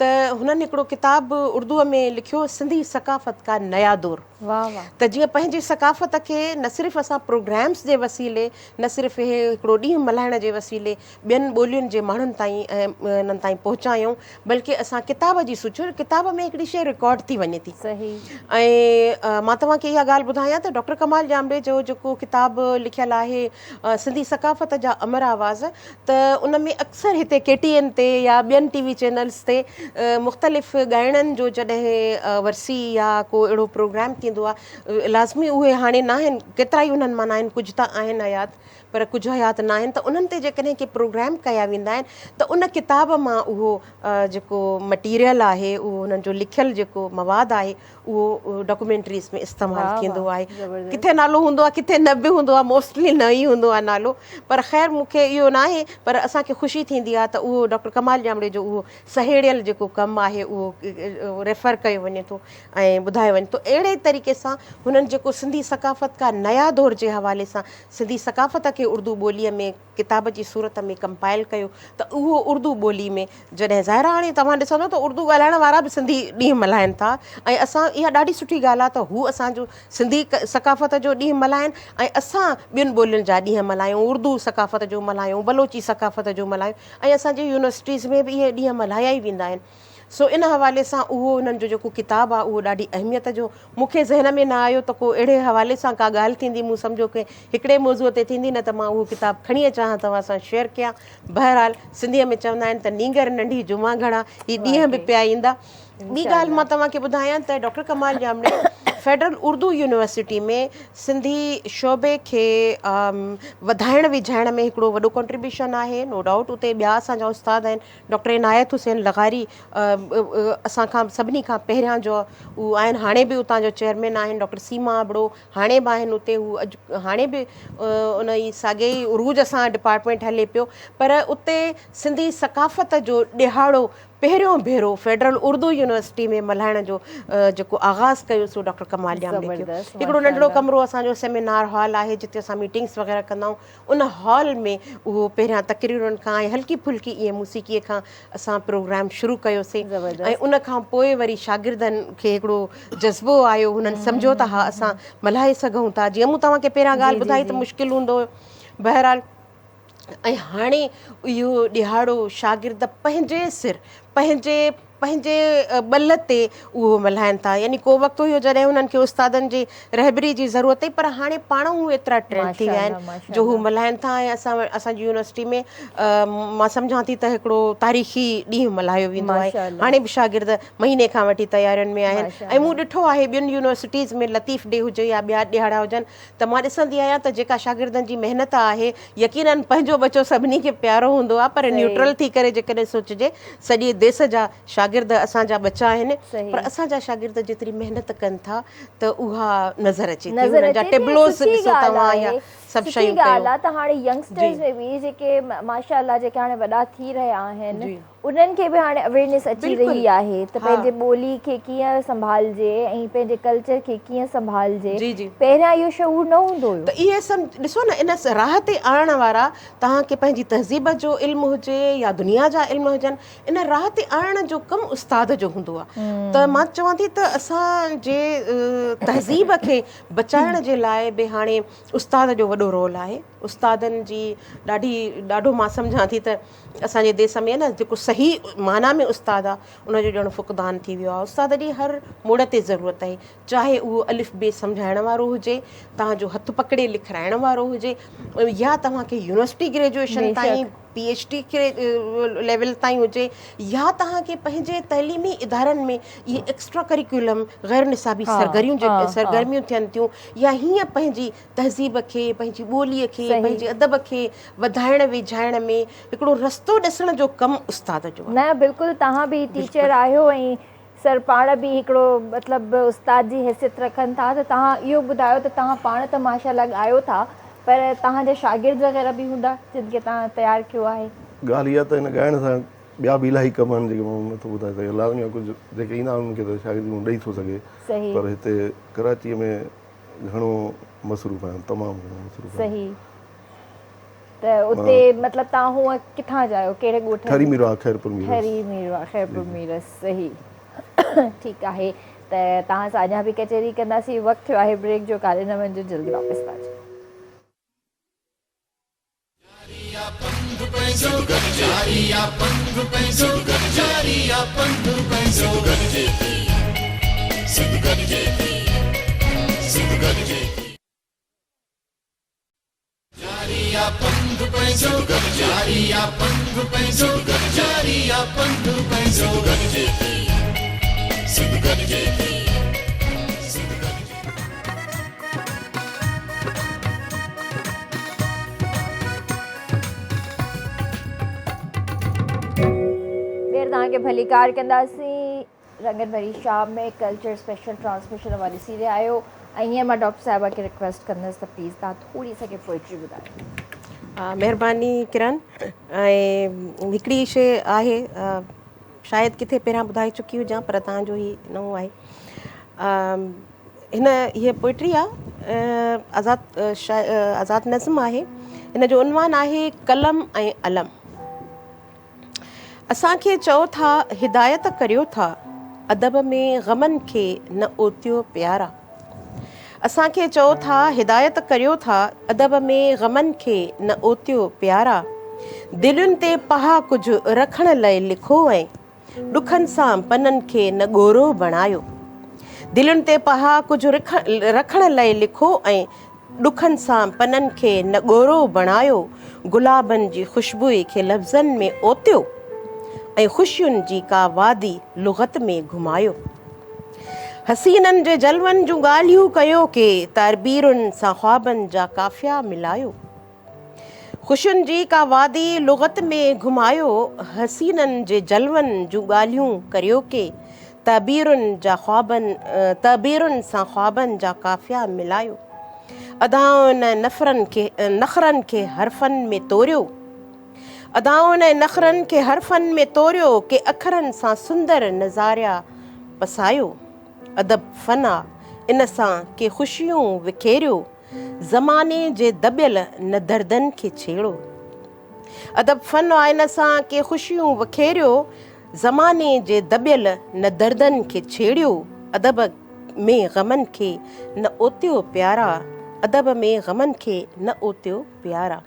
ته هنن هڪڙو ڪتاب اردوء ۾ لکيو سنڌي ثقافت ڪا نيا دور ته جيئن پنهنجي ثقافت کي نه صرف اسان پروگرامز جي وسيلي نه صرف هي هڪڙو ڏينهن ملهائڻ جي وسيلي ٻين ٻولين جي ماڻهن تائين ۽ انهن تائين پهچايون بلڪه اسان ڪتاب جي سوچيو ڪتاب ۾ هڪڙي شيء رڪارڊ ٿي وڃي ٿي ۽ مان توهان کي اها ڳالهه ٻڌايان ته ڊاڪٽر ڪمال ڄامڙي جو جيڪو ڪتاب لکيل آهي سنڌي ثقافت جا امر آواز ته ان ۾ اڪثر هتي ڪي ٽي اين تي يا ٻين ٽي وي چينلز تي مختلف ڳائڻن جو جڏهن ورسي يا ڪو اهڙو پروگرام ٿيندو آهي لازمي اهي هاڻي ناهن ڪيترائي انهن مان ناهن ڪجهه ته آهن حيات پر ڪجهه حيات ناهن ته انهن تي جيڪڏهن ڪي پروگرام ڪيا ويندا آهن ته ان ڪتاب مان اهو جيڪو مٽيريل آهي اهو انهن جو لکيل جيڪو مواد آهي اهو ڊاڪومينٽريز ۾ استعمال ٿيندو آهي ڪٿي نالو هوندو آهي ڪٿي نه به هوندو آهي موسٽلي نه ئي هوندو آهي نالو پر خير مون کي اهو ناهي پر اسان کي خوشي ٿيندي آهي ته اهو ڊاڪٽر ڪمال ڄامڙي جو اهو سهيڙيل جيڪو جيڪو ڪم آهي اهو ريفر ڪيو وڃي ٿو ۽ ٻڌايو وڃي ٿو. اهڙي طريقي سان هنن جيڪو سنڌي ثقافت ڪا نيا دور جي حوالي سان سنڌي ثقافت کي اردو ٻوليء ۾ ڪتاب جي صورت ۾ ڪمپائل ڪيو ته اهو اردو ٻولي ۾ جڏهن ظاهر آهي هاڻي توهان ڏسندو ته اردو ڳالهائڻ وارا به سنڌي ڏينهن ملهائن ٿا ۽ اسان اها ڏاڍي سٺي ڳالهه آهي ته هو اسان جو سنڌي ثقافت جو ڏينهن ملهائن ۽ اسان ٻين ٻولين جا ڏينهن ملهايون اردو ثقافت جو ملهايون بلوچي ثقافت جو ملهايون ۽ اسان جي يونيورسٽيز ۾ به اهي ڏينهن ملهايا ئي ويندا آهن سو ان حوالي سان اهو انهن جو جيڪو ڪتاب آهي اهو ڏاڍي اهميت جو مون کي ذهن ۾ نه آيو ته ڪو اهڙي حوالي سان ڪا ڳالهه ٿيندي مون سمجهيو ڪنهن هڪڙي موضوع تي ٿيندي نه ته مان اهو ڪتاب کڻي اچان ها توهان سان شيئر ڪيان بهرحال سنڌيء ۾ چوندا آهن ته نينگر ننڍي جمعا گهڻا هي ڏينهن به پيا ايندا ٻي ڳالهه مان توهان کي ٻڌايان ته doctor Kamal Jamani federal Urdu university ۾ Sindhi شعبي کي وڌائڻ ويجهائڻ ۾ هڪڙو وڏو ڪنٽريبيوشن آهي نو ڊائوٽ اتي ٻيا اسان جا استاد آهن ڊاڪٽر عنايت حسين لغاري اسان کان سڀني کان پهريان جو هو آهن هاڻي به اتان جو چيئرمين آهن ڊاڪٽر سيما ابڙو هاڻي به آهن اتي هو اڄ هاڻي به ان ئي ساڳي ئي عروج سان ڊپارٽمينٽ هلي پيو پر اتي سنڌي ثقافت جو ڏهاڙو پهريون ڀيرو فيڊرل اردو يونيورسٽي ۾ ملهائڻ جو جيڪو آغاز ڪيو سو ڊاڪٽر ڪمال ڄام ڏيکيو هڪڙو ننڍڙو ڪمرو اسان جو سيمينار هال آهي جتي اسان ميٽنگس وغيره ڪندا آهيون ان هال ۾ اهو پهريان تقريرن کان ۽ هلڪي ڦلڪي ائين موسيقيء کان اسان پروگرام شروع ڪيوسين ۽ ان کان پوء وري شاگردن کي هڪڙو جذبو آيو هنن سمجهيو ته ها اسان ملهائي سگهون ٿا جيئن مون توهان کي پهريان ڳالهه ٻڌائي ته مشڪل هوندو هيو بهرحال ۽ هاڻي اهو ڏهاڙو شاگرد پنهنجي سر پنهنجي پنهنجي ٻل تي اهو ملهائن ٿا يعني ڪو وقت هيو جڏهن انهن کي استادن جي رهبري جي ضرورت هئي پر هاڻي پاڻ هو ايترا ٽرينڊ ٿي ويا آهن جو هو ملهائن ٿا ۽ اسان اسان جي يونيورسٽي ۾ مان سمجهان ٿي ته هڪڙو تاريخي ڏينهن ملهايو ويندو آهي هاڻي به شاگرد مهيني کان وٺي تيارين ۾ آهن ۽ مون ڏٺو آهي ٻين يونيورسٽيز ۾ لطيف ڊي هجي يا ٻيا ڏهاڙا هجن ته مان ڏسندي آهيان ته جيڪا شاگردن جي محنت آهي يقينن پنهنجو ٻچو سڀني کي پيارو هوندو آهي پر نيوٽرل ٿي ڪري جيڪڏهن سوچجي سڄي ديس جا شاگرد اسان جا ٻچا آهن پر اسان جا شاگرد جيتري محنت ڪن ٿا ته اها نظر اچي ٿي انهن جا ٽيبلوز ڏسو توهان يا سڀ شيون ڪيو ڳالهه آهي ته هاڻي ينگسٽرز ۾ به جيڪي ماشاء الله جيڪي هاڻي وڏا ٿي رهيا آهن انهن کي به هاڻي اويرنيس اچي رهي آهي ته پنهنجي ٻولي کي ڪيئن سنڀالجي ۽ پنهنجي ڪلچر کي ڪيئن سنڀالجي پهريان اهو شعور نه هوندو هيو. ته اهي سڀ ڏسو نه ان راهه تي آڻڻ وارا توهان کي پنهنجي تهذيب جو علم هجي يا دنيا جا علم هجن ان راهه تي آڻڻ جو ڪم استاد جو هوندو آهي ته مان چوان ٿي ته اسان جي تهذيب کي بچائڻ جي لاء به هاڻي استاد جو وڏو رول آهي استادن جي ڏاڍي ڏاڍو مان سمجهان ٿي ته اسان جي ديس ۾ نه جيڪو صحيح معنيٰ ۾ استاد آ ان جو ڄڻ فقدان ٿي ويو آ استاد جي هر موڙ تي ضرورت آهي چاهي اهو الف بي سمجهائڻ وارو هجي توهان جو هٿ پڪڙي لکرائڻ وارو هجي يا توهان کي يونيورسٽي گريجوئيشن تائين پي ايڇ ڊي ليول تائين هجي يا توهان کي پنهنجي تعليمي ادارن ۾ اهي ايڪسٽرا ڪريڪولم غير نصابي سرگريون سرگرميون ٿين ٿيون يا هيئن پنهنجي تهذيب کي، پنهنجي ٻوليء کي، پنهنجي ادب کي وڌائڻ ويجهائڻ ۾ هڪڙو رستو ڏسڻ جو ڪم استاد جو آهي. نه بلڪل توهان به ٽيچر آهيو ۽ سر پاڻ به هڪڙو مطلب استاد جي حيثيت رکن ٿا ته توهان اهو ٻڌايو ته توهان پاڻ ته ماشاء الله ڳايو ٿا پر توهان جا شاگرد وغيره به هوندا جن کي توهان تيار ڪيو آهي. ڳالهه اها ته هن ڳائڻ سان ٻيا به الاهي ڪم آهن جيڪي مان نٿو ٻڌائي سگهان لازمي آهي ڪجهه جيڪي ايندا آهن انهن کي ته شاگردي مون ڏئي ٿو سگهي پر هتي ڪراچيء ۾ گهڻو مصروف آهيان تمام گهڻو مصروف آهيان. صحيح ته اتي مطلب توهان هونء ڪٿان جا آهيو ڪهڙي ڳوٺ جا؟ ٺري ميرواهه خيرپور ميرس. ٺري ميرواهه خيرپور ميرس صحيح ٺيڪ آهي ته توهان سان اڃا به ڪچهري ڪنداسين وقت ٿيو آهي بريڪ جو ڪاڏي نه وڃجو جلدي واپس ٿا اچون. ٻيهر توهان کي ڀليڪار ڪنداسين رنگن ڀري شام ۾ ڪلچر اسپيشل ٽرانسميشن اوهان ڏسي رهيا آهيو ۽ هينئر مان ڊاڪٽر صاحبه کي رڪويسٽ ڪندس ته پليز توهان ٿوري اسان کي پوئٽري ٻڌايو. مهرباني ڪرن ۽ هڪڙي شي آهي. شايد ڪٿي پهريان ٻڌائي چڪي هجان پر توهان جو هي نئون آهي. هن هيء پوئٽري آ آزاد آزاد نظم آهي. هن جو عنوان آهي قلم ۽ علم. اسان کي چئو ٿا هدايت ڪريو ٿا ادب ۾ غمن کي نه اوتيو پيارا. اسان کي چئو ٿا هدايت ڪريو ٿا ادب ۾ غمن کي نه اوتيو پيارا. دلين تي پها ڪجهه رکڻ لئه لکو ۽ ڏکن سان پنن کي نه ڳورو بڻايو. دلين تي پها ڪجهه رکڻ لئه لکو ۽ ڏکن سان پنن کي نه ڳورو بڻايو. گلابن جي خوشبوء کي لفظن ۾ اوتيو ۽ خوشين جي ڪا وادي لغت ۾ گهمايو. حسينن جي جلون جون ڳالهيون ڪيو ڪي تعبيرن سان خوابن جا قافيا ملايو. خوشين جي ڪا وادي لغت ۾ گهمايو، حسينن جي جلون جون ڳالهيون ڪريو ڪي تعبيرن جا خوابن تعبيرن سان خوابن جا قافيا ملايو. ادائن ۽ نفرن کي نخرن کي حرفن ۾ توريو. ادائن ۽ نخرن کي حرفن ۾ توريو ڪي اکرن سان سندر نظاريا پسايو. ادب فن آ ان سان ڪي خوشيون وکيريو. زماني جي دٻيل نه دردن کي ڇيڙو. ادب فن آئين سان ڪي خوشيون وکيريو. زماني جي دٻيل نه دردن کي ڇيڙيو. ادب ۾ غمن کي نه اوتيو پيارا. ادب ۾ غمن کي نه اوتيو پيارا.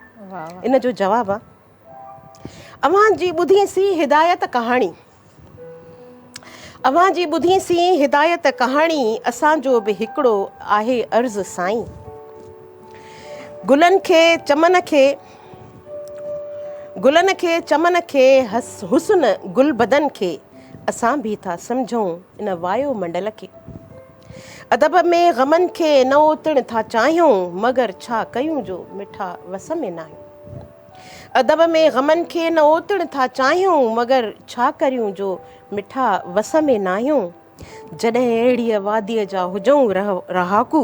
ان جو جواب آ. اوهان جي ٻڌي سين هدايت ڪهاڻي. اوهان جي ٻڌي سين هدايت ڪهاڻي اسان جو به هڪڙو آهي عرض سائين. گلن کي چمن کي گلن کي چمن کي حسن گل بدن کي اسان به ٿا سمجهون ان وايو منڊل کي. ادب ۾ غمن کي نه اوتڻ ٿا چاهيون مگر ڇا ڪيون جو مٺا وس ۾ ناهيون. ادب ۾ غمن کي نه اوتڻ ٿا چاهيون مگر ڇا ڪريون جو مٺا وس ۾ ناهيون جڏهن اهڙيء واديء جا هجون رهاڪو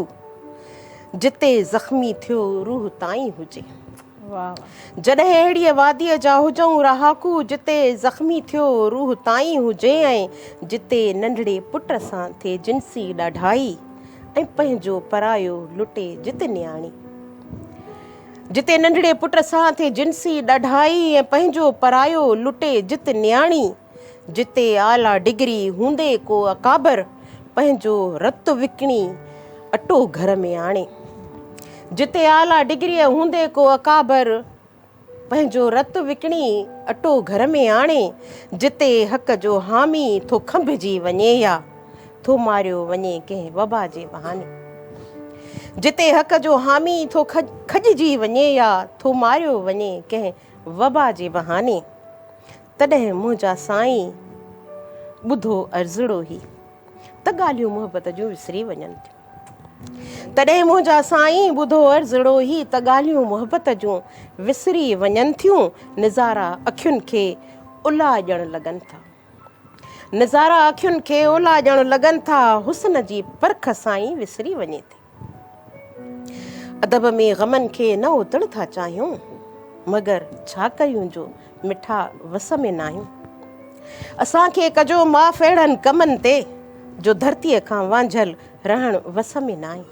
جتي زخمي ٿيو روح تائين هجي جڏهن اهڙيء واديء جا هجون رهاڪو جتي زخمي ٿيو روح تائين هجي ۽ جتي ننڍڙي پٽ سان ٿئي جنسي ڏاڍائي ۽ پنهنجو پرايو لٽي جت نياڻي جتي ننڍڙي پٽ سان ٿئي جنسي ڏاڍائي ۽ پنهنجو پرايو لٽي جت نياڻي، جتي اعليٰ ڊگري هوندي ڪو اڪابر پنهنجو رت وڪڻي اٽو گهر ۾ آڻي. جتي اعليٰ ڊگريء هوندي ڪو اڪابر پنهنجو رت وڪڻي اٽو گهر ۾ آڻي، جتي حق جو حامي ٿو کنڀجي وڃي يا. ٿو ماريو وڃي ڪنهن وبا جي بهاني. جتي حق جو حامي ٿو کڄجي وڃي يا ٿو ماريو وڃي ڪنهن وبا جي بهاني. تڏهن منهنجا سائين ٻڌو عرضڙو هي ته ڳالهيون محبت جون وسري وڃن ٿيون. تڏهن منهنجا سائين ٻڌو عرضڙو هي ته ڳالهيون محبت جون وسري وڃن ٿيون. نظارا اکين کي الا ڄڻ لڳن ٿا. نظارا اکين کي اولا ڄڻ لڳن ٿا، حسن جي پرک سائين وسري وڃي ٿي. ادب ۾ غمن کي نه اوتڻ ٿا چاهيون، مگر ڇا ڪريون جو مٺا وس ۾ ناهيون. اسان کي ڪجو معاف اهڙن ڪمن تي، جو ڌرتيء کان وانجهيل رهڻ وس ۾ ناهي.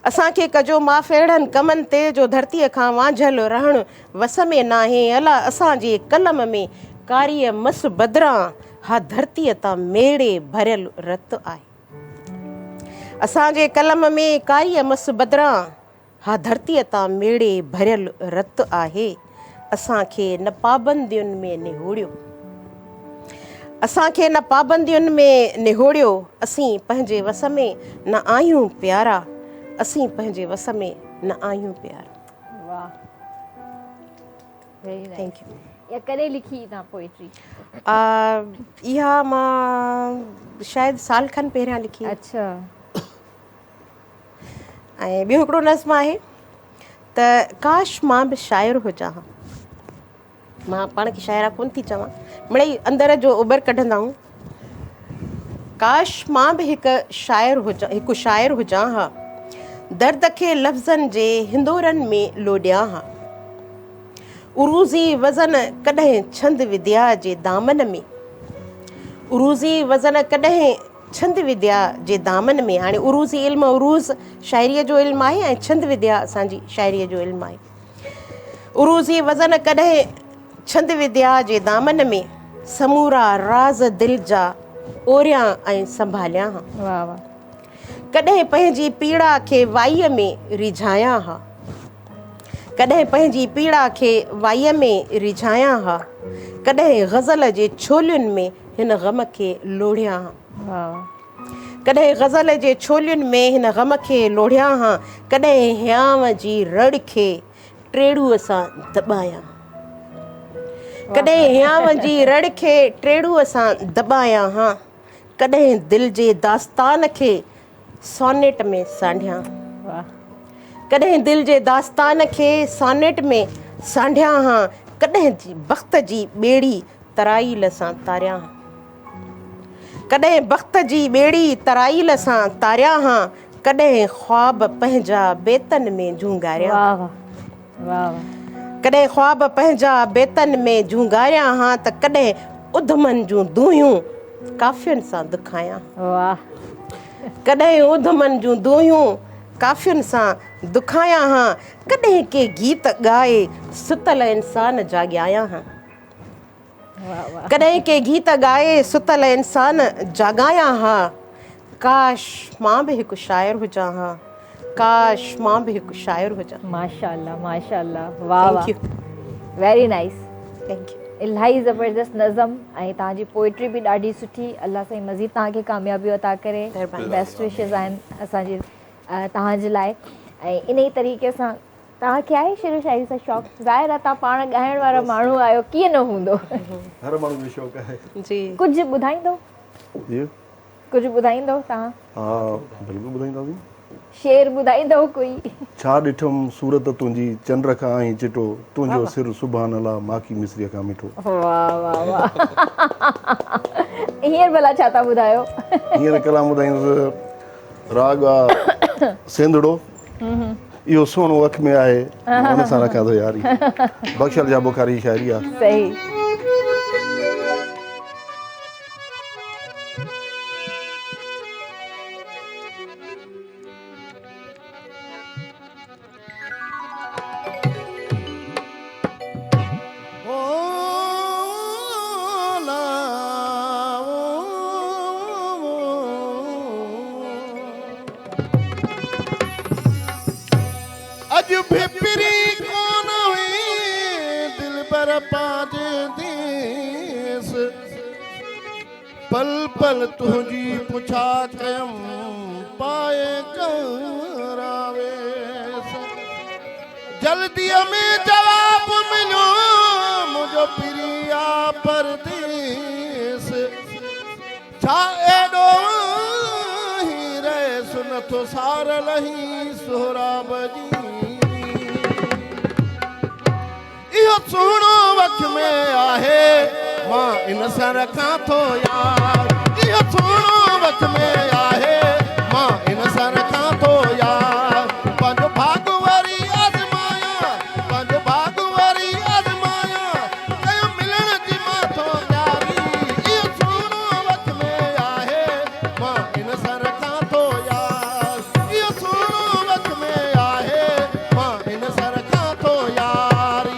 اسان کي ڪجو معاف اهڙن ڪمن تي جو ڌرتيء کان وانجهيل رهڻ وس ۾ ناهي. الا اسان جي قلم ۾ ڪاريء مس بدران ها ڌرتيء تان ميڙي ڀريل رت آهي. اسان جي قلم ۾ ڪاريء مس بدران ها ڌرتيء تان ميڙي ڀريل رت آهي. اسان کي نه پابندين ۾ نهوڙيو. اسان کي نه پابندين ۾ نهوڙيو، اسين پنهنجي وس ۾ نه آهيون پيارا، اسين پنهنجي وس ۾ نه آهيون پيارا. واھ ويري نائيس. Thank you. اها ڪڏهن لکي توهان پوئٽري؟ اها مان شايد سال کن پهريان لکي. اڇا. ۽ ٻيو هڪڙو نظم آهي ته ڪاش مان به شاعر هجان ها. مان پاڻ کي شاعره ڪونه ٿي چوان، مڙئي اندر جو اوٻر ڪڍندا آهيون. ڪاش مان به هڪ شاعر هجان، هڪ شاعر هجان ها، درد کي لفظن جي هندورن ۾ لوڏيان ها. عروضي وزن ڪڏهن ڇند وديا جي دامن ۾. عروضي وزن ڪڏهن ڇند وديا جي دامن ۾، هاڻي عروضي علم عروض شاعريء جو علم آهي ۽ ڇند وديا اسان جي شاعريء جو علم آهي. عروضي وزن ڪڏهن ڇند وديا جي دامن ۾، سمورا راز دل جا اوريان ۽ سنڀاليان ها. واهه واهه. ڪڏهن پنهنجي پيڙا کي وائيء ۾ ريجهايان ها. ڪڏهن پنهنجي پيڙا کي وائيء ۾ ريجهايان ها. ڪڏهن غزل جي ڇولين ۾ هن غم کي لوڙهيان ها. ڪڏهن غزل جي ڇولين ۾ هن غم کي لوڙهيان ها. ڪڏهن هيانء جي رڙ کي ٽيڙوء سان دٻايان ها. ڪڏهن هيانء جي رڙ کي ٽيڙوء سان دٻايان ها. ڪڏهن دل جي داستان کي سانيٽ ۾ سانڍيان ڪڏهن دل جي داستان کي سانيٽ ۾ سانڍيان ها ڪڏهن بخت جي ٻيڙي ترائيل سان تاريان ها ڪڏهن بخت جي ٻيڙي ترائيل سان تاريان ها ڪڏهن خواب پنهنجا بيتن ۾ جهونگاريان ها ڪڏهن خواب پنهنجا بيتن ۾ جهونگاريان ها ته ڪڏهن اڌمن جون دونهيون ڪافين سان دکايان ها. ڪڏهن اڌمن جون دونهيون ڪافين سان دکايان ها ڪڏهن ڪي گيت ڳائي ستل انسان جاڳايان ها. ڪڏهن ڪي گيت ڳائي ستل انسان جاڳايان ها ڪاش مان به هڪ شاعر هجان ها ڪاش مان به هڪ شاعر هجان. ماشاءالله ماشاءالله واه واه ويري نائيس thank you. الاهي زبردست نظم ۽ توهان جي پوئٽري به ڏاڍي سٺي الله سائين مزيد توهان کي ڪاميابيون عطا ڪري بيسٽ وشز آهن اسان جي توهان جي لاء ۽ انهي طريقي سان توهان کي آهي شعر و شاعري سان شوق؟ ظاهر آهي توهان پاڻ ڳائڻ وارا ماڻهو آهيو ڪيئن نه هوندو. هر ماڻهو کي شوق آهي. جي. ڪجهه ٻڌائيندو؟ جي. ڪجهه ٻڌائيندو توهان؟ ها بلڪل ٻڌائينداسين. شعر ٻڌائيندو ڪوئي؟ ڇا ڏٺم صورت تنهنجي چنڊ کان آهين چٽو تنهنجو سر سبحان الله ماکي مصريء کان مٺو. واه واه واه هينئر ڀلا ڇا ٿا ٻڌايو؟ هينئر ڪلام ٻڌائيندس راڳ آ سنڌڙو. اهو سهڻو اک ۾ آهي مان ان سان رکان ٿو ياري بخشل شاهه بخاري جي شاعري آهي. صحيح. اڄ ڀي پرين ڪونه هئي دلبر پنهنجي ديس پل پل تنهنجي پڇا ڪيم پائي ڪراويس جلديء ۾ جواب مليو منهنجو پرين آ پرديس ڇا ايڏو هي رئيس نٿو سار لهين سهراب جي. اهو سهڻو وک ۾ آهي مان ان سان رکان ٿو يار. اهو سهڻو وک ۾ آهي مان ان سان رکان ٿو يار. پنهنجو ڀاڳ وري آزمايان پنهنجو ڀاڳ وري آزمايان ڪيو ملڻ جي مان ٿو تياري. اهو سهڻو وک ۾ آهي مان ان سان رکان ٿو يار. اهو سهڻو وک ۾ آهي مان ان سان رکان ٿو ياري.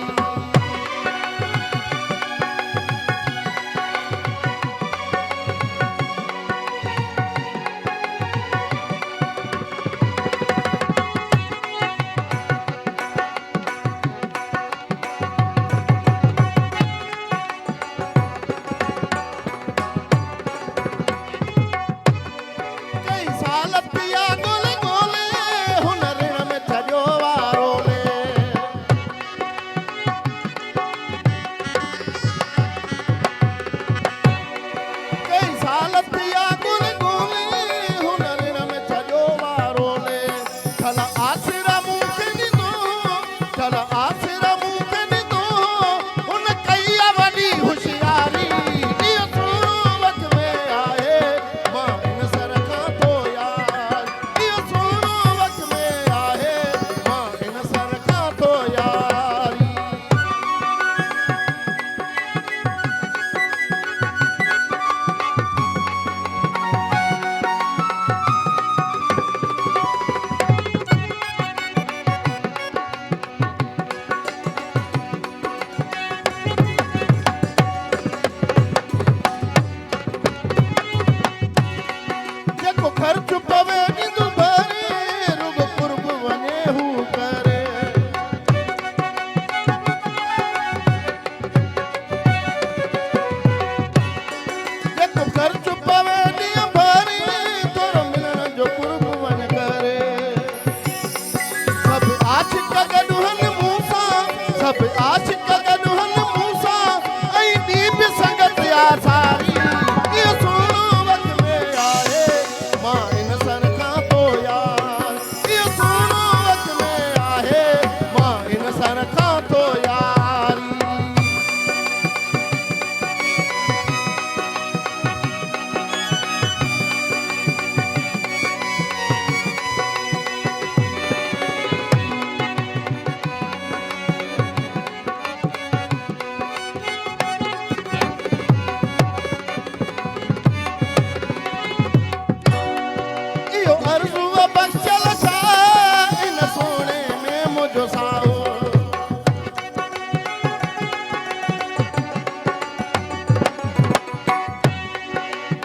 عرض بخشيل شاهه ان سهڻي ۾ منهنجو ساهه.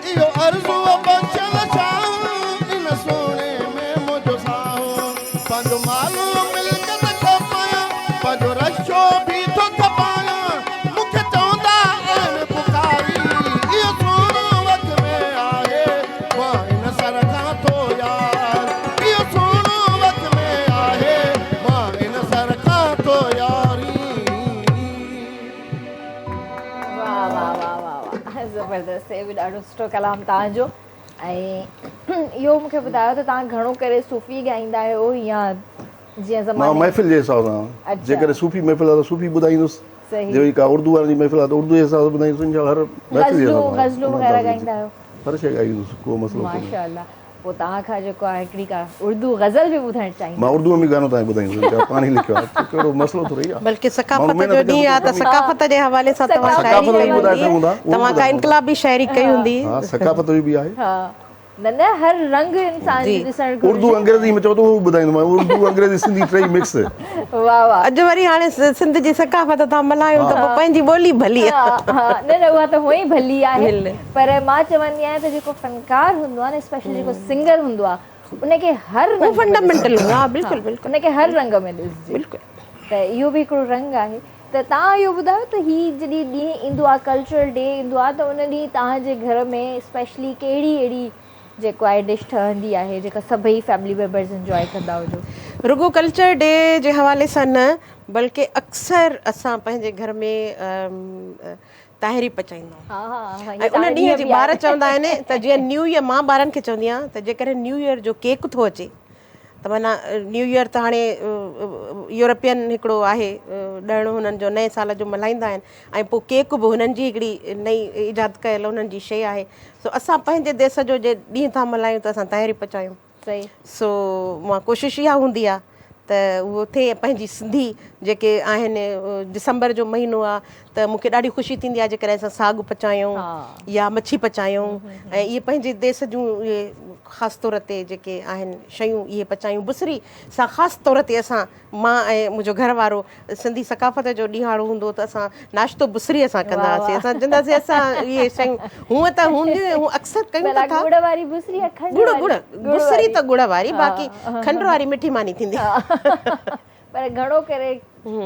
اهو عرض بخشيل شاهه ان سهڻي ۾ منهنجو ساهه. پنهنجو مال ملڪيت کپايان، پنهنجو رشو به ٿو کپايان، مون کي چوندا آهن بخاري، اهو سهڻو وک ۾ آهي، مان هن سر کان ٿو يار. اهو سهڻو وک ۾ آهي، مان هن سر کان ٿو ياري. واه واه واه واه واه زبردست هي به ڏاڍو سٺو ڪلام توهان جو ۽ اهو مون کي ٻڌايو ته توهان گهڻو ڪري صوفي ڳائيندا آهيو يا جيئن مان زماني محفل جي حساب سان جيڪڏهن صوفي محفل آهي ته صوفي ٻڌائيندس جي وري ڪا اردو وارن جي محفل آهي ته اردو جي حساب سان ٻڌائيندس انشاء الله هر محفل جي حساب سان غزلون وغيره ڳائيندا آهيو هر شيء ڳائيندس ڪو مسئلو ڪونهي. ماشاءالله پوء توهان کان جيڪو آهي هڪڙي ڪا اردو غزل به ٻڌڻ چاهيندس. مان اردو ۾ به گانو توهان کي ٻڌائيندس انشاء پاڻ ئي لکيو آهي ڪهڙو مسئلو ٿورئي آهي. بلڪه ثقافت جو ڏينهن آهي ته ثقافت جي حوالي سان توهان شاعري ڪئي هوندي توهان ڪا انقلابي شاعري ڪئي هوندي. ها ثقافت جو به آهي. نه نه هر رنگ انسان جو ڏسڻ گهرجي. اردو انگريزي ۾ چئو ته اهو به ٻڌائيندومانء اردو انگريزي سنڌي ٽئي مڪس. واه واه. اڄ وري هاڻي سنڌ جي ثقافت ٿا ملهايون ته پوء پنهنجي ٻولي ڀلي آهي. ها نه نه اها ته هونئن ئي ڀلي آهي پر مان چوندي آهيان ته جيڪو فنڪار هوندو آهي نه اسپيشلي جيڪو سنگر هوندو آهي ان کي هر رنگ ۾ فنڊامينٽل هوندو آهي بلڪل بلڪل ان کي هر رنگ ۾ ڏسجي بلڪل ته اهو به هڪڙو رنگ آهي ته توهان اهو ٻڌايو ته هي جڏهن ڏينهن ايندو آهي ڪلچرل ڊي ايندو آهي ته ان ڏينهن توهان جي گهر ۾ اسپيشلي ڪهڙي اهڙي جيڪو آهي ڊش ٺهندي آهي جيڪا سڀئي فيملي ميمبرز انجوائي ڪندا هجو. رڳو ڪلچر ڊي جي حوالي سان نه بلڪه اڪثر اسان پنهنجي گهر ۾ تاهري پچائيندا آهيون ۽ ان ڏينهن جي ٻار چوندا آهن ته جيئن نيو ايئر مان ٻارن کي چوندي آهيان ته جيڪڏهن نيو ايئر جو ڪيڪ ٿو اچي ته معنيٰ نيو ايئر ته هاڻي يورپين هڪڙو آهي ڏڻ هنن جو نئين سال جو ملهائيندا آهن ۽ پوء ڪيڪ به هنن جي هڪڙي نئين ايجاد ڪيل هنن جي شيء آهي سو اسان پنهنجي ديس جو جي ڏينهن ٿا ملهايون ته اسان تاهري پچايون سو مان ڪوشش اها هوندي آهي ته اهو ٿئي پنهنجي سنڌي جيڪي آهن ڊسمبر جو مهينو آهي ته مون کي ڏاڍي خوشي ٿيندي آهي جيڪڏهن اسان ساڳ پچايون يا مڇي پچايون ۽ اهي پنهنجي ديس جون اهي خاص طور تي جيڪي آهن شيون اهي پچايون بصري سان خاص طور تي اسان مان ۽ منهنجو گهر وارو سنڌي ثقافت جو ڏينهاڙو هوندو ته اسان ناشتو بصري سان ڪندا هئاسين اسان چوندا هئاسين اسان اهي شيون هونء ته هونديون هون اڪثر ڪيون ته ٿا ڳڙ واري بصري يا کنڊ ڳڙ ڳڙ بصري ته ڳڙ واري باقي کنڊ واري مٺي ماني ٿيندي پر گهڻو ڪري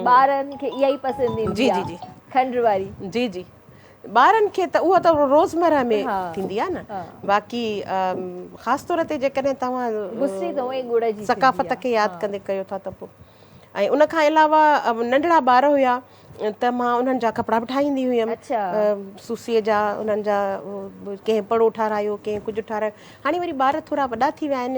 ٻارن کي اها ئي پسند ايندي آهي کنڊ واري. جي جي ٻارن کي ته اها ته روزمره ۾ ٿيندي آهي نه باقي خاص طور تي جيڪڏهن توهان بصري ته اونئي ڳڙ جي ثقافت کي ياد ڪندي ڪيو ٿا ته پوء ۽ ان کان علاوه ننڍڙا ٻار هيا ته مان انهن جا ڪپڙا به ٺاهيندي هيم سوسيء جا انهن جا ڪنهن پڙو ٺارايو ڪنهن ڪجهه ٺارايو هاڻي وري ٻار ٿورا وڏا ٿي ويا آهن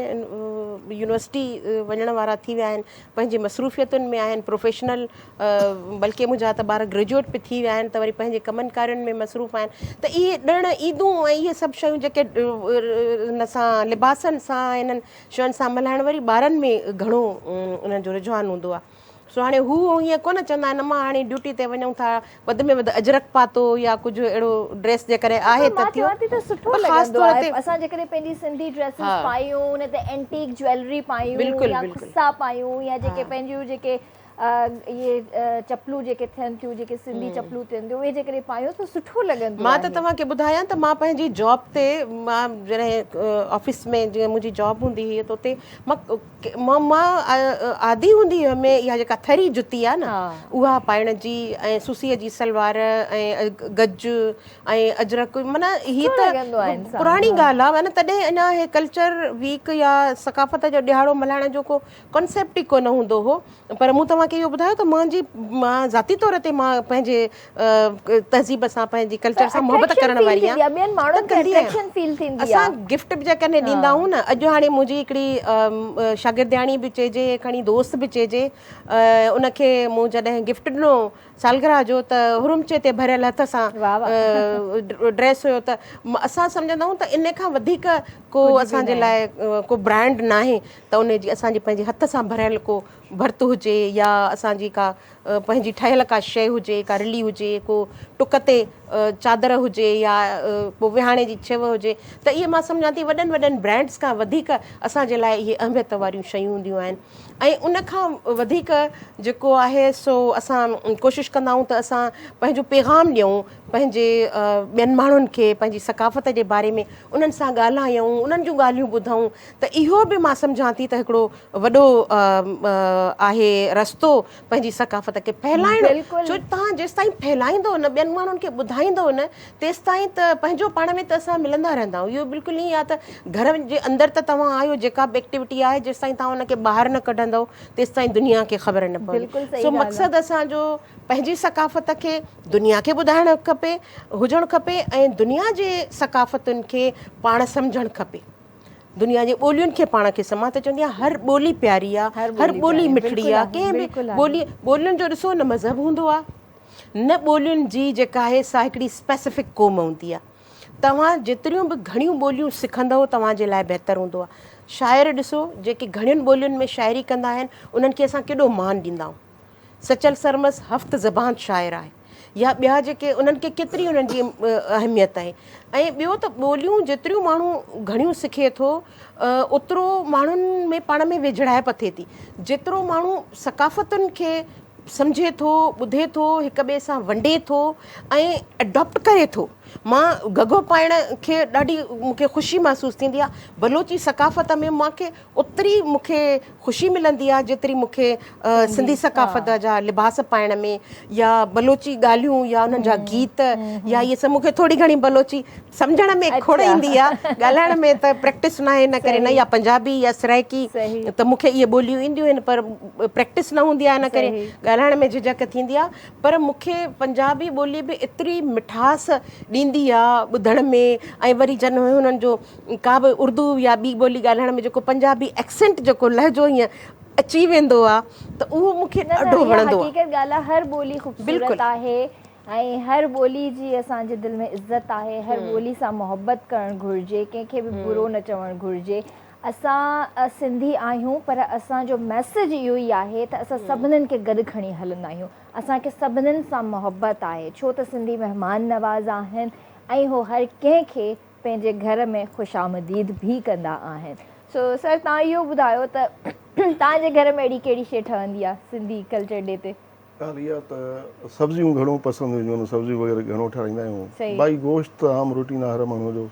يونيورسٽي وڃڻ وارا ٿي ويا آهن پنهنجي مصروفيتن ۾ آهن پروفيشنل بلڪه منهنجا ته ٻار گريجوئيٽ به ٿي ويا آهن ته وري پنهنجي ڪمن ڪارين ۾ مصروف آهن ته اهي ڏڻ عيدون ۽ اهي سڀ شيون جيڪي ان سان لباسن سان انهن شين سان ملهائڻ وري ٻارن ۾ گهڻو انهن جو رجحان هوندو آهي سو هاڻي هو ائين ڪونه چوندا آهن امان هاڻي ڊيوٽي تي وڃون ٿا وڌ ۾ وڌ اجرڪ پاتو يا ڪجهه اهڙو ڊريس جيڪڏهن آهي ته ٿيو مان چوان ٿي ته سٺو لڳندو آهي اسان جيڪڏهن پنهنجي سنڌي ڊريسز پايون ان تي اينٽيڪ جويلري پايون يا کسا پايون يا جيڪي پنهنجون جيڪي اهي چپلون جيڪي ٿين ٿيون جيڪي سنڌي چپلون ٿين ٿيون اهي جيڪڏهن پايون ته سٺو لڳندو مان ته توهان کي ٻڌايان ته مان پنهنجي جاب تي مان جڏهن آفيس ۾ جيئن منهنجي جاب هوندي هئي ته اتي مان مان عادي هوندي هيم اها جيڪا ٿري جتي آهي نه اها پائڻ جي ۽ سوسيء جي سلوار ۽ گج ۽ اجرڪ معنيٰ هي ته پراڻي ڳالهه آهي معنيٰ تڏهن اڃا هي ڪلچر ويڪ يا ثقافت جو ڏهاڙو ملهائڻ جو ڪو ڪانسيپٽ ئي ڪونه هوندو هو پر مون توهان کي اهو ٻڌايو ته منهنجي مان ذاتي طور تي مان پنهنجي تهذيب سان پنهنجي ڪلچر سان محبت ڪرڻ واري آهيان ٻين ماڻهن کي اٽريڪشن فيل ٿيندي آهي اسان گفٽ به جيڪڏهن ڏيندا آهيون نه اڄ هاڻي منهنجي هڪڙي شاگردياڻي به چئجي کڻي دوست به چئجي ان کي مون جڏهن گفٽ ڏنو سالگرهه جو ته هرمچي تي ڀريل هٿ سان ڊريس هيو ته اسان سمجهندا آهيون ته ان کان وڌيڪ ڪو اسان جي لاء ڪو برانڊ ناهي ته ان جي اسان جي پنهنجي هٿ سان ڀريل ڪو ڀرت هجي يا اسان جي ڪا پنهنجي ٺهيل ڪا شيء هجي، ڪا رلي هجي، ڪو ٽڪ تي چادر هجي يا ڪو وهاڻي جي ڇو هجي ته اهي مان سمجهان ٿي وڏن وڏن برانڊز کان وڌيڪ اسان جي لاء اهي اهميت واريون شيون هونديون آهن ۽ ان کان وڌيڪ جيڪو آهي سو اسان ڪوشش ڪندا آهيون ته اسان پنهنجو پيغام ڏيون پنهنجي ٻين ماڻهن کي پنهنجي ثقافت جي باري ۾ انهن سان ڳالهايون انهن جون ڳالهيون ٻڌون ته اهو به مان سمجهان ٿي ته هڪڙو وڏو آهي رستو پنهنجي ثقافت کي ڦهلائڻ ڇو توهان جيستائين ڦهلائيندو نه ٻين ماڻهن کي ٻڌائيندو نه تيستائين ته پنهنجو پاڻ ۾ ته اسان ملندا رهندا آهيون اهو بلڪل ائين آهي ته گهر جي اندر ته توهان آهيو جيڪا به ايڪٽيوٽي آهي جيستائين توهان ان کي ٻاهر نه ڪڍندو تيستائين دنيا کي خبر نه پوندي سو مقصد اسان جو پنهنجي ثقافت کي دنيا کي ٻڌائڻ کپي هجڻ کپي ۽ دنيا جي ثقافتن کي پاڻ سمجهڻ کپي. دنيا جي ٻولين کي پاڻ کي سمان ته چوندي آهيان هر ٻولي پياري آ هر ٻولي مٺڙي آ ڪنهن به ٻولي ٻولين جو ڏسو نه مذهب هوندو آ نه ٻولين جي جيڪا آهي سا هڪڙي اسپيسفڪ قوم هوندي آ توهان جيتريون به گهڻيون ٻوليون سکندؤ توهان جي لاء بهتر هوندو آ شاعر ڏسو جيڪي گهڻين ٻولين ۾ شاعري ڪندا آهن انهن کي اسان ڪيڏو مان ڏيندا آهيون سچل سرمست هفت زبان شاعر آهي يا ٻيا جيڪي انهن کي ڪيتري انهن جي اهميت آهي ۽ ٻيو ته ٻوليون جيتريون ماڻهو گهڻيون سکي ٿو اوترو ماڻهن ۾ پاڻ ۾ ويجهڙائپ ٿئي ٿي جيترو ماڻهو ثقافتن کي سمجهي ٿو ٻڌي ٿو هڪ ٻئي سان ونڊي ٿو ۽ اڊاپٽ ڪري ٿو مان گهگهو پائڻ کي ڏاڍي مون کي خوشي محسوس ٿيندي آهي بلوچي ثقافت ۾ مان کي اوتري مون کي خوشي ملندي آهي جيتري مون کي سنڌي ثقافت جا لباس پائڻ ۾ يا بلوچي ڳالهيون يا انهن جا گيت يا اهي سڀ مون کي ٿوري گهڻي بلوچي سمجهڻ ۾ کوڙ ايندي آهي ڳالهائڻ ۾ ته پريڪٽس ناهي ان ڪري نه يا پنجابي يا سرائيڪي ته مون کي اهي ٻوليون اينديون آهن پر پريڪٽس نه هوندي آهي ان ڪري ڳالهائڻ ۾ جهجهڪ ٿيندي آهي پر مون کي پنجابي ٻولي به ايتري مٺاس ڏيندي آهي ٻڌڻ ۾ ۽ وري جڏهن هنن جو ڪا به اردو يا ٻي ٻولي ڳالهائڻ ۾ جيڪو پنجابي ايڪسينٽ جيڪو لهجو هيئن اچي ويندو آ ته اهو مون کي ڏاڍو وڻندو آ. حقيقت ڳالهه آ هر ٻولي خوبصورت آهي ۽ هر ٻولي جي اسان جي دل ۾ عزت آهي هر ٻولي سان محبت ڪرڻ گهرجي ڪنهن کي به برو نه چوڻ گهرجي اسان سنڌي آهيون پر اسان جو ميسيج اهو ئي آهي ته اسان سڀنن کي گڏ کڻي هلندا آهيون اسان کي سڀنن سان محبت آهي ڇو ته سنڌي مهمان نواز آهن ۽ هو هر ڪنهن کي پنهنجي گهر ۾ خوش آمديد به ڪندا آهن. سو سر توهان اهو ٻڌايو ته توهان جي گهر ۾ اهڙي ڪهڙي شيء ٺهندي آهي سنڌي ڪلچر ڊي تي؟ ڳالهه اها ته سبزيون گهڻو پسند هونديون آهن سبزيون وغيره گهڻو ٺهرائيندا آهيون باقي گوشت ته عام روٽين آهي هر ماڻهو جو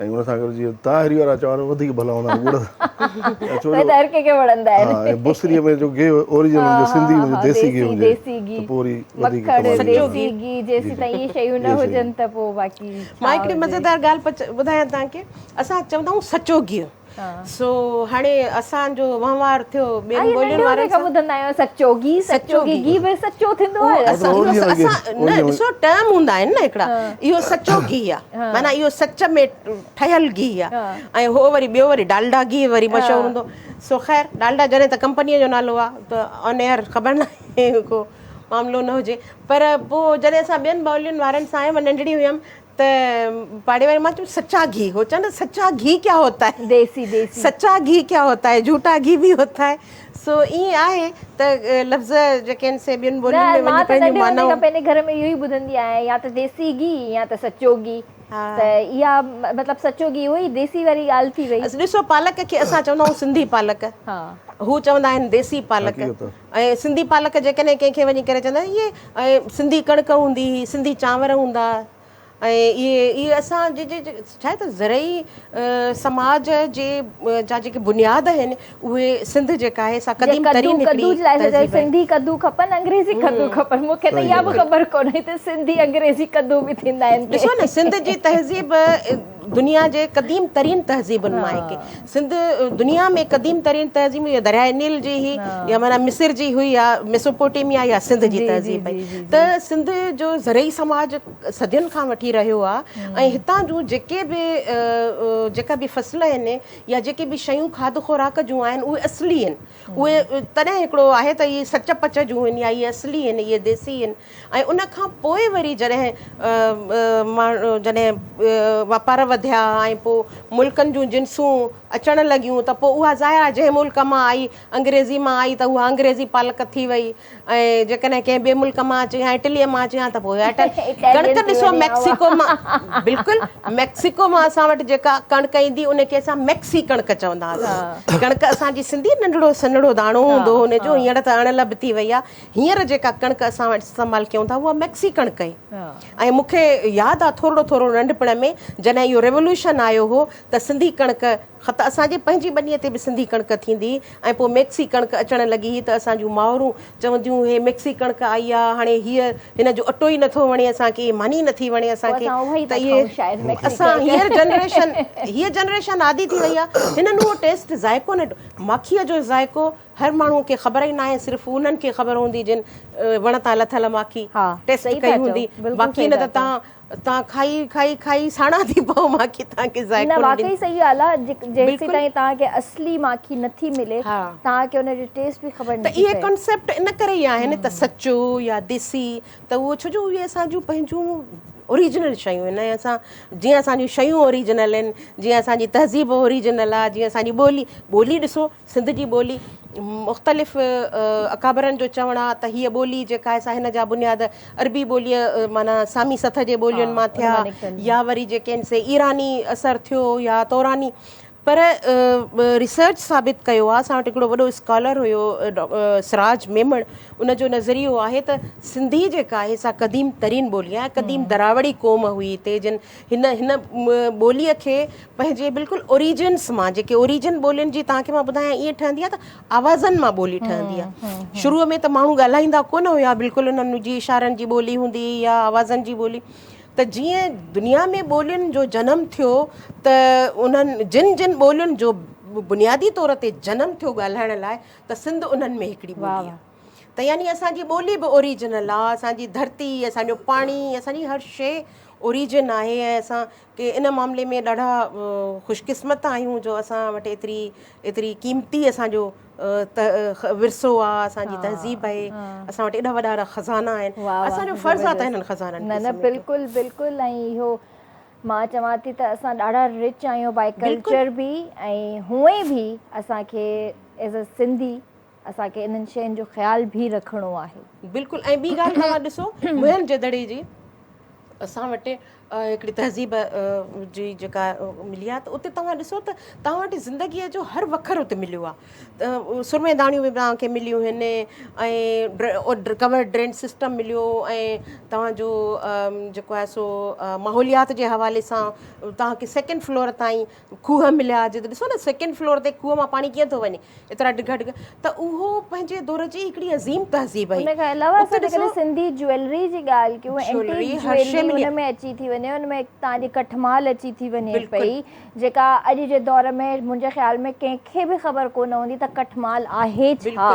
۽ ان سان گڏ جيئن طاهري وارا چانور وڌيڪ ڀلا هوندا آهن ڳڙ سان ڇو جو هر ڪنهن کي وڻندا آهن ها ۽ بصري ۾ جو گيهه اوريجنل هجي سنڌي هجي ديسي گيهه هجي ته پوء وري وڌيڪ مکڻ ديسي گيهه جيسيتائين اهي شيون نه هجن ته پوء باقي مان هڪڙي مزيدار ڳالهه ٻڌايان توهان کي اسان چوندا آهيون سچو گيهه سو هاڻي اسان جو وهنوار ٿيو ٻين ٻولين وارن سان ٻڌندا آهيون سچو گيهه سچو گيهه گيهه به سچو ٿيندو آهي اسان نه ڏسو ٽرم هوندا آهن نه هڪڙا اهو سچو گيهه آهي معنيٰ اهو سچ ۾ ٺهيل گيهه آهي ۽ هو وري ٻيو وري ڊالڊا گيهه وري مشهور هوندو سو خير ڊالڊا جڏهن ته ڪمپنيء جو نالو آهي ته آن ايئر خبر ناهي ڪو معاملو نه هجي پر پوء جڏهن اسان ٻين ٻولين وارن سان آيم ننڍڙي هيم ته پاڙي واري مان چيم سچا گهي هو چون سچا گهي ڪيا هوتا هي ديسي ديسي سچا گهي ڪيا هوتا هي جهوٽا گهي به هوتا هي سو ائين آهي ته لفظ جيڪي آهن سي ٻين ٻولين ۾ وڃي پنهنجون معنائون پنهنجي گهر ۾ اهو ئي ٻڌندي آهيان يا ته ديسي گهي يا ته سچو گهي ته اها مطلب سچو گهي اهو ئي ديسي واري ڳالهه ٿي وئي ڏسو پالڪ کي اسان چوندا آهيون سنڌي پالڪ هو چوندا آهن ديسي پالڪ ۽ سنڌي پالڪ جيڪڏهن ڪنهن کي وڃي ڪري چوندا اهي ۽ سنڌي ڪڻڪ هوندي هئي سنڌي چانور هوندا ۽ اهي اهي اسان جي جي ڇا آهي ته زرعي سماج جي جا جيڪي بنياد آهن اهي سنڌ جيڪا آهي سا قديم ترين هڪڙي ڪدو جي لاء سنڌي ڪدو کپن انگريزي ڪدو کپن مون کي ته اها به خبر ڪونهي ته سنڌي انگريزي ڪدو به ٿيندا آهن ڏسو نه سنڌ جي تهذيب دنيا جي قديم ترين تهذيبن مان هڪ. سنڌ دنيا ۾ قديم ترين تهذيب يا درياء نيل جي هئي يا معنيٰ مصر جي هئي يا ميسوپوٽيميا يا سنڌ جي تهذيب هئي ته سنڌ جو زرعي سماج صدين کان وٺي رهيو آهي ۽ هتان جون جيڪي به جيڪا به فصل آهن يا جيڪي به شيون کاڌ خوراڪ جون آهن اهي اصلي آهن اهي تڏهن هڪڙو آهي ته اهي سچ پچ جون آهن يا اهي اصلي آهن اهي ديسي آهن ۽ ان کان پوء وري جڏهن ماڻهو جڏهن واپار وڌيو. وڌيا ۽ پوء ملڪن جون جنسون اچڻ لڳيون ته پوء اها ظاهر آهي جنهن ملڪ مان آئي انگريزي مان آئي ته اها انگريزي پالڪ ٿي وئي ۽ جيڪڏهن ڪنهن ٻئي ملڪ مان اچي ها اٽليء مان اچي ها ته پوء اها ڪڻڪ ڏسو ميڪسيڪو مان بلڪل ميڪسيڪو مان اسان وٽ جيڪا ڪڻڪ ايندي ان کي اسان ميڪسي ڪڻڪ چوندا هئاسين. ڪڻڪ اسان جي سنڌي ننڍڙو سنهڙو داڻو هوندو هو ان جو هينئر ته اڻ لڀ ٿي وئي آهي. هينئر جيڪا ڪڻڪ اسان وٽ استعمال ڪيون ٿا اها ميڪسي ڪڻڪ آهي ۽ مون کي ياد آهي ٿورڙو ٿورڙو ننڍپڻ ۾ جڏهن اهو ريولوشن آيو هو ته سنڌي ڪڻڪ خط اسان جي پنهنجي ٻنيء تي به سنڌي ڪڻڪ ٿيندي هئي ۽ پوء ميڪسي ڪڻڪ اچڻ لڳي هئي ته اسان جون مائرون چونديون هي ميڪسي ڪڻڪ آئي آ هاڻي هيء هن جو اٽو ئي نٿو وڻي اسان کي ماني نٿي وڻي اسان کي ته اهي اسان هينئر جنريشن هيء جنريشن عادي ٿي وئي آ هنن اهو ٽيسٽ ذائقو نه ماکيء جو ذائقو هر ماڻهو کي خبر ئي ناهي صرف انهن کي خبر هوندي جن وڻ تان لٿل ماکي ٽيسٽ ڪئي هوندي باقي نه ته تان تان کائي کائي کائي ساڻا ٿي پئو ماکي تان کي ذائقو نه واقعي صحيح ڳالهه آ جيسين تائين تان کي اصلي ماکي نٿي ملي تان کي ان جو ٽيسٽ به خبر نٿي پئي. ته اهي ڪانسيپٽ ان ڪري ئي آهن ته سچو يا ديسي ته اهو ڇو جو اهي اسان جون پنهنجون اوريجنل شيون آهن ۽ اسان جيئن اسان جون شيون اوريجنل آهن جيئن اسان جي تهذيب اوريجنل آ جيئن اسان جي ٻولي ٻولي ڏسو سنڌ جي ٻولي مختلف اڪابرن جو چوڻ آ ته هيء ٻولي جيڪا آهي سا هن جا بنياد عربي ٻوليء معنيٰ سامي سٿ جي ٻولين مان ٿيا يا وري جيڪي آهن سي ايراني اثر ٿيو يا توراني پر ريسرچ ثابت ڪيو آ اسان وٽ هڪڙو وڏو اسڪالر هيو سراج ميمڻ ان جو نظريو آهي ته سنڌي جيڪا آهي سا قديم ترين ٻولي آهي قديم دراوڙي قوم هئي هتي جن هن هن ٻوليء کي پنهنجي بلڪل اوريجنس مان جيڪي اوريجن ٻولين جي توهان کي مان ٻڌايان ائين ٺهندي آهي ته آوازن مان ٻولي ٺهندي آهي شروع ۾ ته ماڻهو ڳالهائيندا ڪونه هيا بلڪل انهن جي اشارن جي ٻولي هوندي هئي يا آوازن جي ٻولي ته جيئن دنيا ۾ ٻولين جو جنم ٿيو ته انهن جن جن ٻولين جو بنيادي طور تي جنم ٿيو ڳالهائڻ لاء ته سنڌ انهن ۾ هڪڙي ٻولي آهي ته يعني اسان جي ٻولي به اوريجنل آ، اسان جي ڌرتي، اسان جو پاڻي، اسان جي هر شيء اوريجن آهي ۽ اسان ڪي ان معاملي ۾ ڏاڍا خوش قسمت آهيون جو اسان وٽ ايتري ايتري قيمتي اسان جو ورثو آ، اسان جي تهذيب آهي، اسان وٽ ايڏا وڏا وڏا خزانا آهن، اسان جو فرض آ ته هنن خزانن کي نه نه سميٽيون. بلڪل بلڪل ۽ اهو مان چوان ٿي ته اسان ڏاڍا رچ آهيون باء ڪلچر به ۽ هونئن به اسان کي ايز ا سنڌي اسان کي انهن شين جو خيال به رکڻو آهي. بلڪل ۽ ٻي ڳالهه توهان ڏسو موهن جي دڙي جي اسان وٽ هڪڙي تهذيب جي جيڪا ملي آهي ته اتي توهان ڏسو ته توهان وٽ زندگيء جو هر وکر اتي مليو آهي ته سرمي داڻيون به توهان کي مليون آهن ۽ ڪور ڊرين سسٽم مليو ۽ توهان جو جيڪو آهي سو ماحوليات جي حوالي سان توهان کي سيڪنڊ فلور تائين کوهه مليا جتي ڏسو نه سيڪنڊ فلور تي کوهه مان پاڻي ڪيئن ٿو وڃي ايترا ڊگها ڊگها ته اهو پنهنجي دور جي هڪڙي عظيم تهذيب هئي. ان کان علاوه اسان جيڪڏهن سنڌي جويلري جي ڳالهه ڪيون اينٽيڪ جويلري ان ۾ اچي ٿي وڃي ان ۾ توهان جي ڪٺمال اچي ٿي وڃي پئي جيڪا اڄ جي دور ۾ منهنجي خيال ۾ ڪنهن کي به خبر ڪونه هوندي ته ڪٺمال آهي ڇا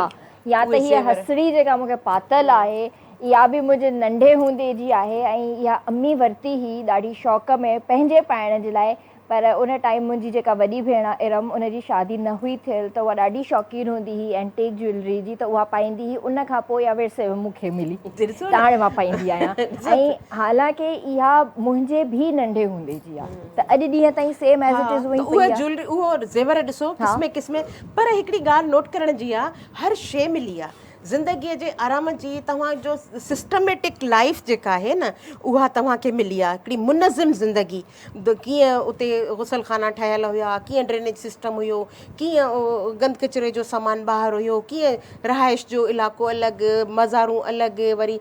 يا ته هيء هسڙي جيڪا مون کي پاتل آهي اها به منهنجي ننڍي هوندي جي آهي ۽ اها امي ورتي هئي ڏاڍي شوق ۾ پنهنجي پائڻ جي لاء پر ان ٽائيم منهنجي جيڪا وڏي ڀيڻ آ ارم ان جي شادي نه هئي ٿيل ته اها ڏاڍي شوقين هوندي هئي اينٽيڪ جويلري جي ته اها پائيندي هئي ان کان پوء اها ورثي ۾ مون کي ملي ته هاڻي مان پائيندي آهيان ۽ حالانڪه اها منهنجي به ننڍي هوندي جي آ ته اڄ ڏينهن تائين سيم ايز it از اها ئي پئي آ. اها جويلري اهو زيور ڏسو قسمين قسمين پر هڪڙي ڳالهه نوٽ ڪرڻ جي آ هر شيء ملي آ زندگيء جي آرام جي توهان جو سسٽميٽڪ لائيف جيڪا آهي نه اها توهان کي ملي آ هڪڙي منظم زندگي ڪيئن اتي غسل خانا ٺهيل هيا، ڪيئن ڊرينيج سسٽم هيو، ڪيئن گند ڪچري جو سامان ٻاهر هيو، ڪيئن رهائش جو علائقو الڳ، مزارون الڳ، وري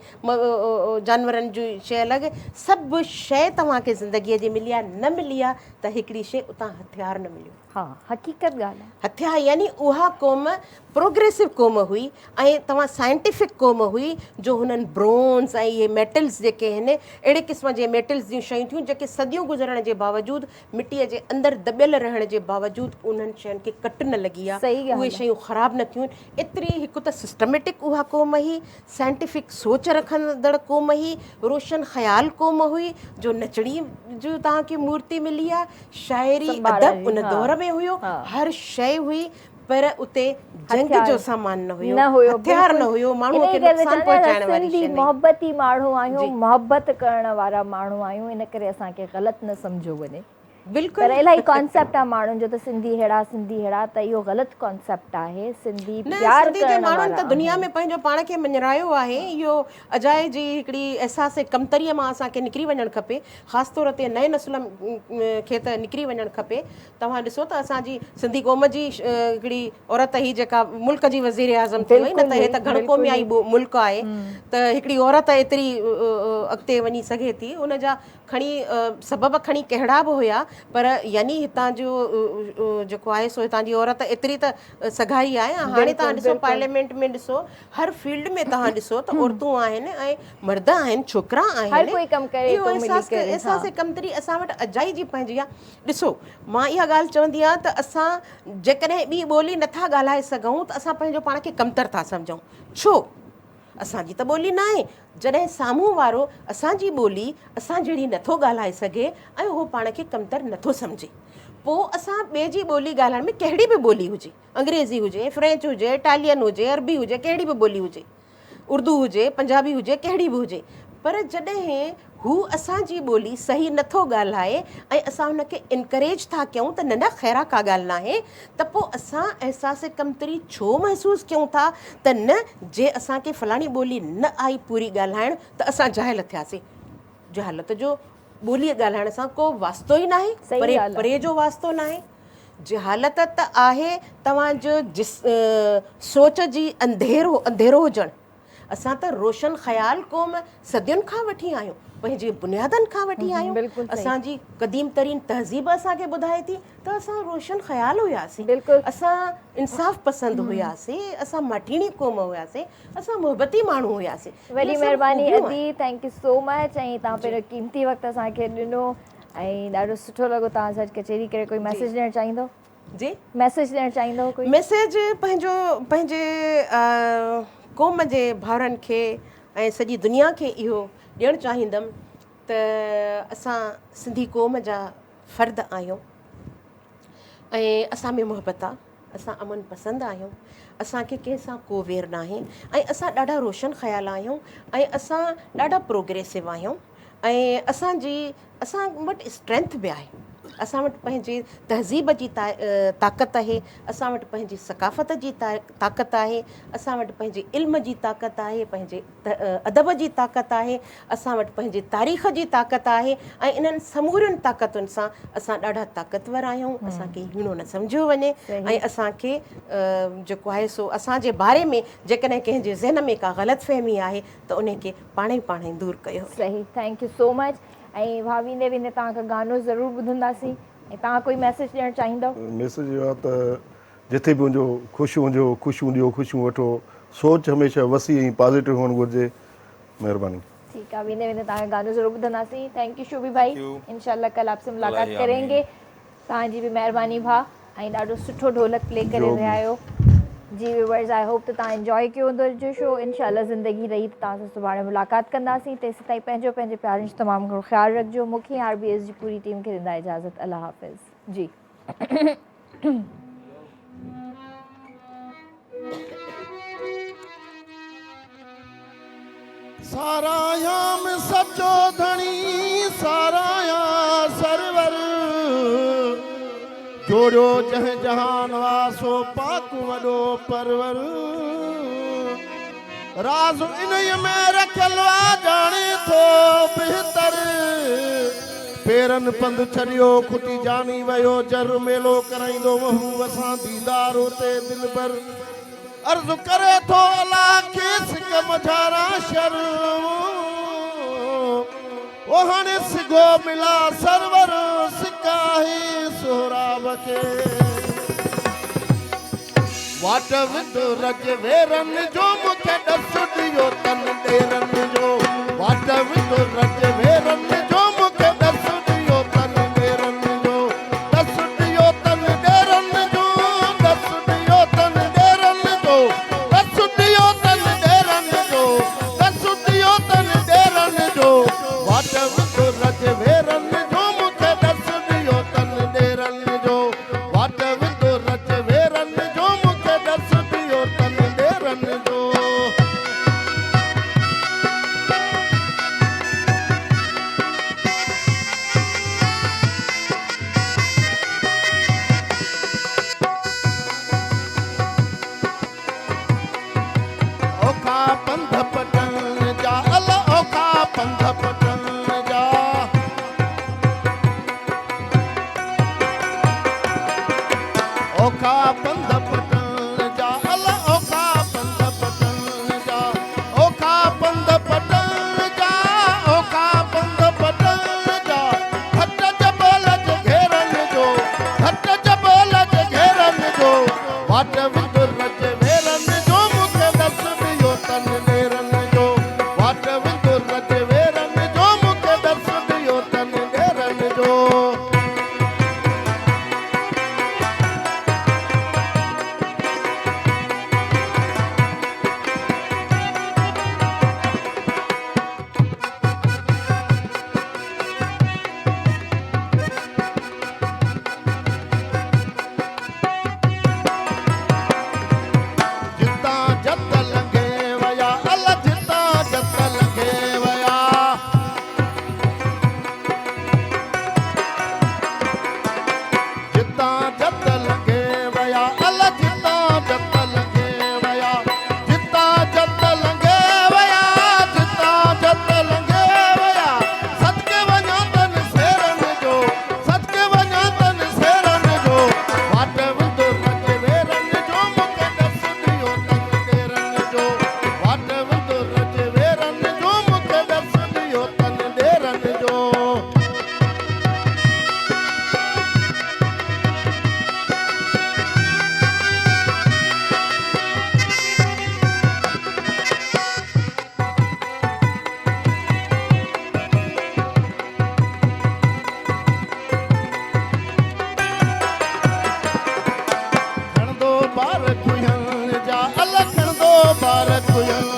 جانورن جي شيء الڳ، سڀ شيء توهان کي زندگيء جي ملي آهي، نه ملي آهي ته هڪڙي شيء اتان هٿيار نه مليو. ها حقيقت ڳالهه آهي. هٿيار يعني اها قوم پروگريسو قوم هئي ۽ توهان سائنٽيفڪ قوم هئي جو هنن برونز ۽ اهي ميٽلز جيڪي آهن اهڙي قسم جي ميٽلز جون شيون ٿيون جيڪي صديون گذرڻ جي باوجود مٽيء جي اندر دٻيل رهڻ جي باوجود انهن شين کي ڪٽ نه لڳي آهي اهي شيون خراب نه ٿيون ايتري هڪ ته سسٽميٽڪ اها قوم هئي سائنٽيفڪ سوچ رکندڙ قوم هئي روشن خيال قوم هئي جو نچڻي جو توهان کي مورتي ملي آهي شاعري ادب ان دور ۾ هيو هر شيء هئي پر اتي جنگ جو سامان نه هيو، هٿيار نه هيو، ماڻهوء کي نقصان پهچائڻ واري شيء نه هئي. محبتي ماڻهو آهيون، محبت ڪرڻ وارا ماڻهو آهيون، ان ڪري اسان کي غلط نه سمجهيو وڃي. بلڪل. پر الاهي ڪانسيپٽ آ ماڻهن جو ته سنڌي ههڙا سنڌي ههڙا ته اهو غلط ڪانسيپٽ آهي سنڌي نه پيار سنڌي جي ڪرڻ ماڻهن وارا ته دنيا آهن. ۾ پنهنجو پاڻ کي مڃرايو آهي اهو اجائي جي هڪڙي احساس ڪمتريء مان اسان کي نڪري وڃڻ کپي خاص طور تي نئين نسل کي ته نڪري وڃڻ کپي توهان ڏسو ته اسان جي سنڌي قوم جي هڪڙي عورت هئي جيڪا ملڪ جي وزير اعظم ٿي وئي نه ته هي ته گهڻ قوميائي ملڪ آهي ته هڪڙي عورت ايتري اڳتي وڃي سگهي ٿي ان جا کڻي سبب کڻي ڪهڙا به هيا پر يعني هتان جو جيڪو آهي سو هتان جي عورت ايتري ته سگهاري آهي ۽ هاڻي توهان ڏسو پارليامينٽ ۾ ڏسو هر فيلڊ ۾ توهان ڏسو ته عورتون آهن ۽ مرد آهن ڇوڪرا آهن هر ڪوئي ڪم ڪري اهو ٿو ملي احساس ڪري احساس ڪمتري اسان وٽ اجائي جي پنهنجي آهي ڏسو مان اها ڳالهه چوندي آهيان ته اسان جيڪڏهن ٻي ٻولي نٿا ڳالهائي سگهون ته اسان پنهنجو پاڻ کي ڪمتر ٿا سمجهون ڇو اسان جي ته ٻولي ناهي. جڏهن سامهون وارو اسان جي ٻولي اسان جهڙي نٿو ڳالهائي سگهي ۽ هو پاڻ کي ڪمتر نٿو سمجهي پوء اسان ٻئي جي ٻولي ڳالهائڻ ۾ ڪهڙي به ٻولي هجي انگريزي هجي، فرينچ هجي، اٽالين هجي، عربي هجي ڪهڙي به ٻولي هجي اردو هجي، پنجابي هجي ڪهڙي به هجي پر جڏهن هو اسان جي ٻولي صحيح نه ٿو ڳالهائي ۽ اسان هن کي انڪريج ٿا ڪيون ته نه نه خير آ ڪا ڳالهه ناهي ته پوء اسان احساس ڪمتري ڇو محسوس ڪيون ٿا ته نه جي اسان کي فلاڻي ٻولي نه آئي پوري ڳالهائڻ ته اسان جاهل ٿياسين. جهالت جو ٻوليء ڳالهائڻ سان ڪو واسطو ئي ناهي پري پري جو واسطو ناهي. جهالت ته آهي توهان جو سوچ جي انڌيرو انڌيرو هجڻ. اسان ته روشن خيال قوم صدين کان وٺي آهيون، پنهنجي بنيادن کان وٺي آهيون. اسان جي قديم ترين تهذيب اسان کي ٻڌائي ٿي ته اسان روشن خيال هياسين، اسان انصاف پسند هياسين، اسان ماٺيڻي قوم هياسين، اسان محبتي ماڻهو هياسين. وڏي مهرباني ادي thank you سو مچ ۽ توهان پنهنجو قيمتي وقت اسان کي ڏنو ۽ ڏاڍو سٺو لڳو توهان سان اڄ ڪچهري ڪري ڪوئي ميسيج ڏيڻ چاهيندو؟ جي ميسيج ڏيڻ چاهيندو ڪوئي؟ ميسيج پنهنجو پنهنجي قوم جي ڀائرن کي ۽ سڄي دنيا کي اهو ڏيڻ چاهيندم ته اسان سنڌي قوم جا فرد آهيون ۽ اسان ۾ محبت آ اسان امن پسند آهيون اسان کي ڪنهن سان ڪو وير ناهي ۽ اسان ڏاڍا روشن خيال آهيون ۽ اسان ڏاڍا پروگريسو آهيون ۽ اسان جي اسان وٽ اسٽرينٿ به آهي اسان وٽ پنهنجي تهذيب جي طاقت آهي اسان وٽ پنهنجي ثقافت جي طاقت آهي اسان وٽ پنهنجي علم جي طاقت آهي پنهنجي ادب جي طاقت آهي اسان وٽ پنهنجي تاريخ جي طاقت آهي ۽ انهن سمورين طاقتن سان اسان ڏاڍا طاقتور آهيون اسان کي هيڻو نه سمجهيو وڃي ۽ اسان کي جيڪو آهي سو اسان جي باري ۾ جيڪڏهن ڪنهن جي ذهن ۾ ڪا غلط فهمي آهي ته انهي کي پاڻ ئي پاڻ ئي دور ڪيو. صحيح thank you سو مچ ۽ ڀاء ويندي ويندي توهان کان گانو ضرور ٻڌنداسين ۽ توهان ڪوئي ميسيج ڏيڻ چاهيندؤ. ميسيج اهو آهي ته جٿي به هجو خوش هجو خوشيون ڏيو خوشيون وٺو سوچ هميشه وسيع ۽ پازيٽو هئڻ گهرجي مهرباني. ٺيڪ آ ويندي ويندي توهان کان گانو ضرور ٻڌنداسين thank you شوبي ڀائي انشاء الله ڪل آپ سي ملاقات ڪرين گي. توهان جي به مهرباني ڀاء ۽ ڏاڍو سٺو ڍولڪ پلي ڪري رهيا آهيو جي ويورز I hope ته توهان انجوائي ڪيو هوندو اڄ جو شو انشاء الله زندگي رهي ته توهان سان سڀاڻي ملاقات ڪنداسين تيسين تائين پنهنجو پنهنجي پيارن جو تمام گهڻو خيال رکجو مون کي آر بي ايس جي پوري ٽيم کي ڏيندا اجازت الله حافظ جي. ساراهيان سچو ڌڻي ساراهيان سرور جوڙيو جنهن جهان آ سو پاڪ وڏو پرور راز انهيء ۾ رکيل آ ڄاڻي ٿو بهتر پيرن پنڌ ڇڏيو کٽي جاني ويو جر ميلو ڪرائيندو محبوب سان ديدار اتي دلبر عرض ڪري ٿو الله کي سڪ مجهاران شر او هاڻي سگهو ملا سرور سڪ آهي سهراب کي واٽ وڌو رج ويرن جو مونکي ڏس ڏيو تن ڏيرن جو واٽ وڌو رج ويرن جو مونکي ڏس ڏيو تن ڏيرن جو ڏس ڏيو تن ڏيرن جو ڏس ڏيو تن ڏيرن جو ڏس ڏيو تن ڏيرن جو ڏس ڏيو تن ڏيرن جو واٽ وڌو رج ويرن جو مونکي ڏس ڏيو تن ڏيرن جو واٽ وڌو رج ويرن جو مونکي ڏس ڏيو تن ڏيرن جو. بار ڪوهن جا، الله کڻندو بار ڪوهن.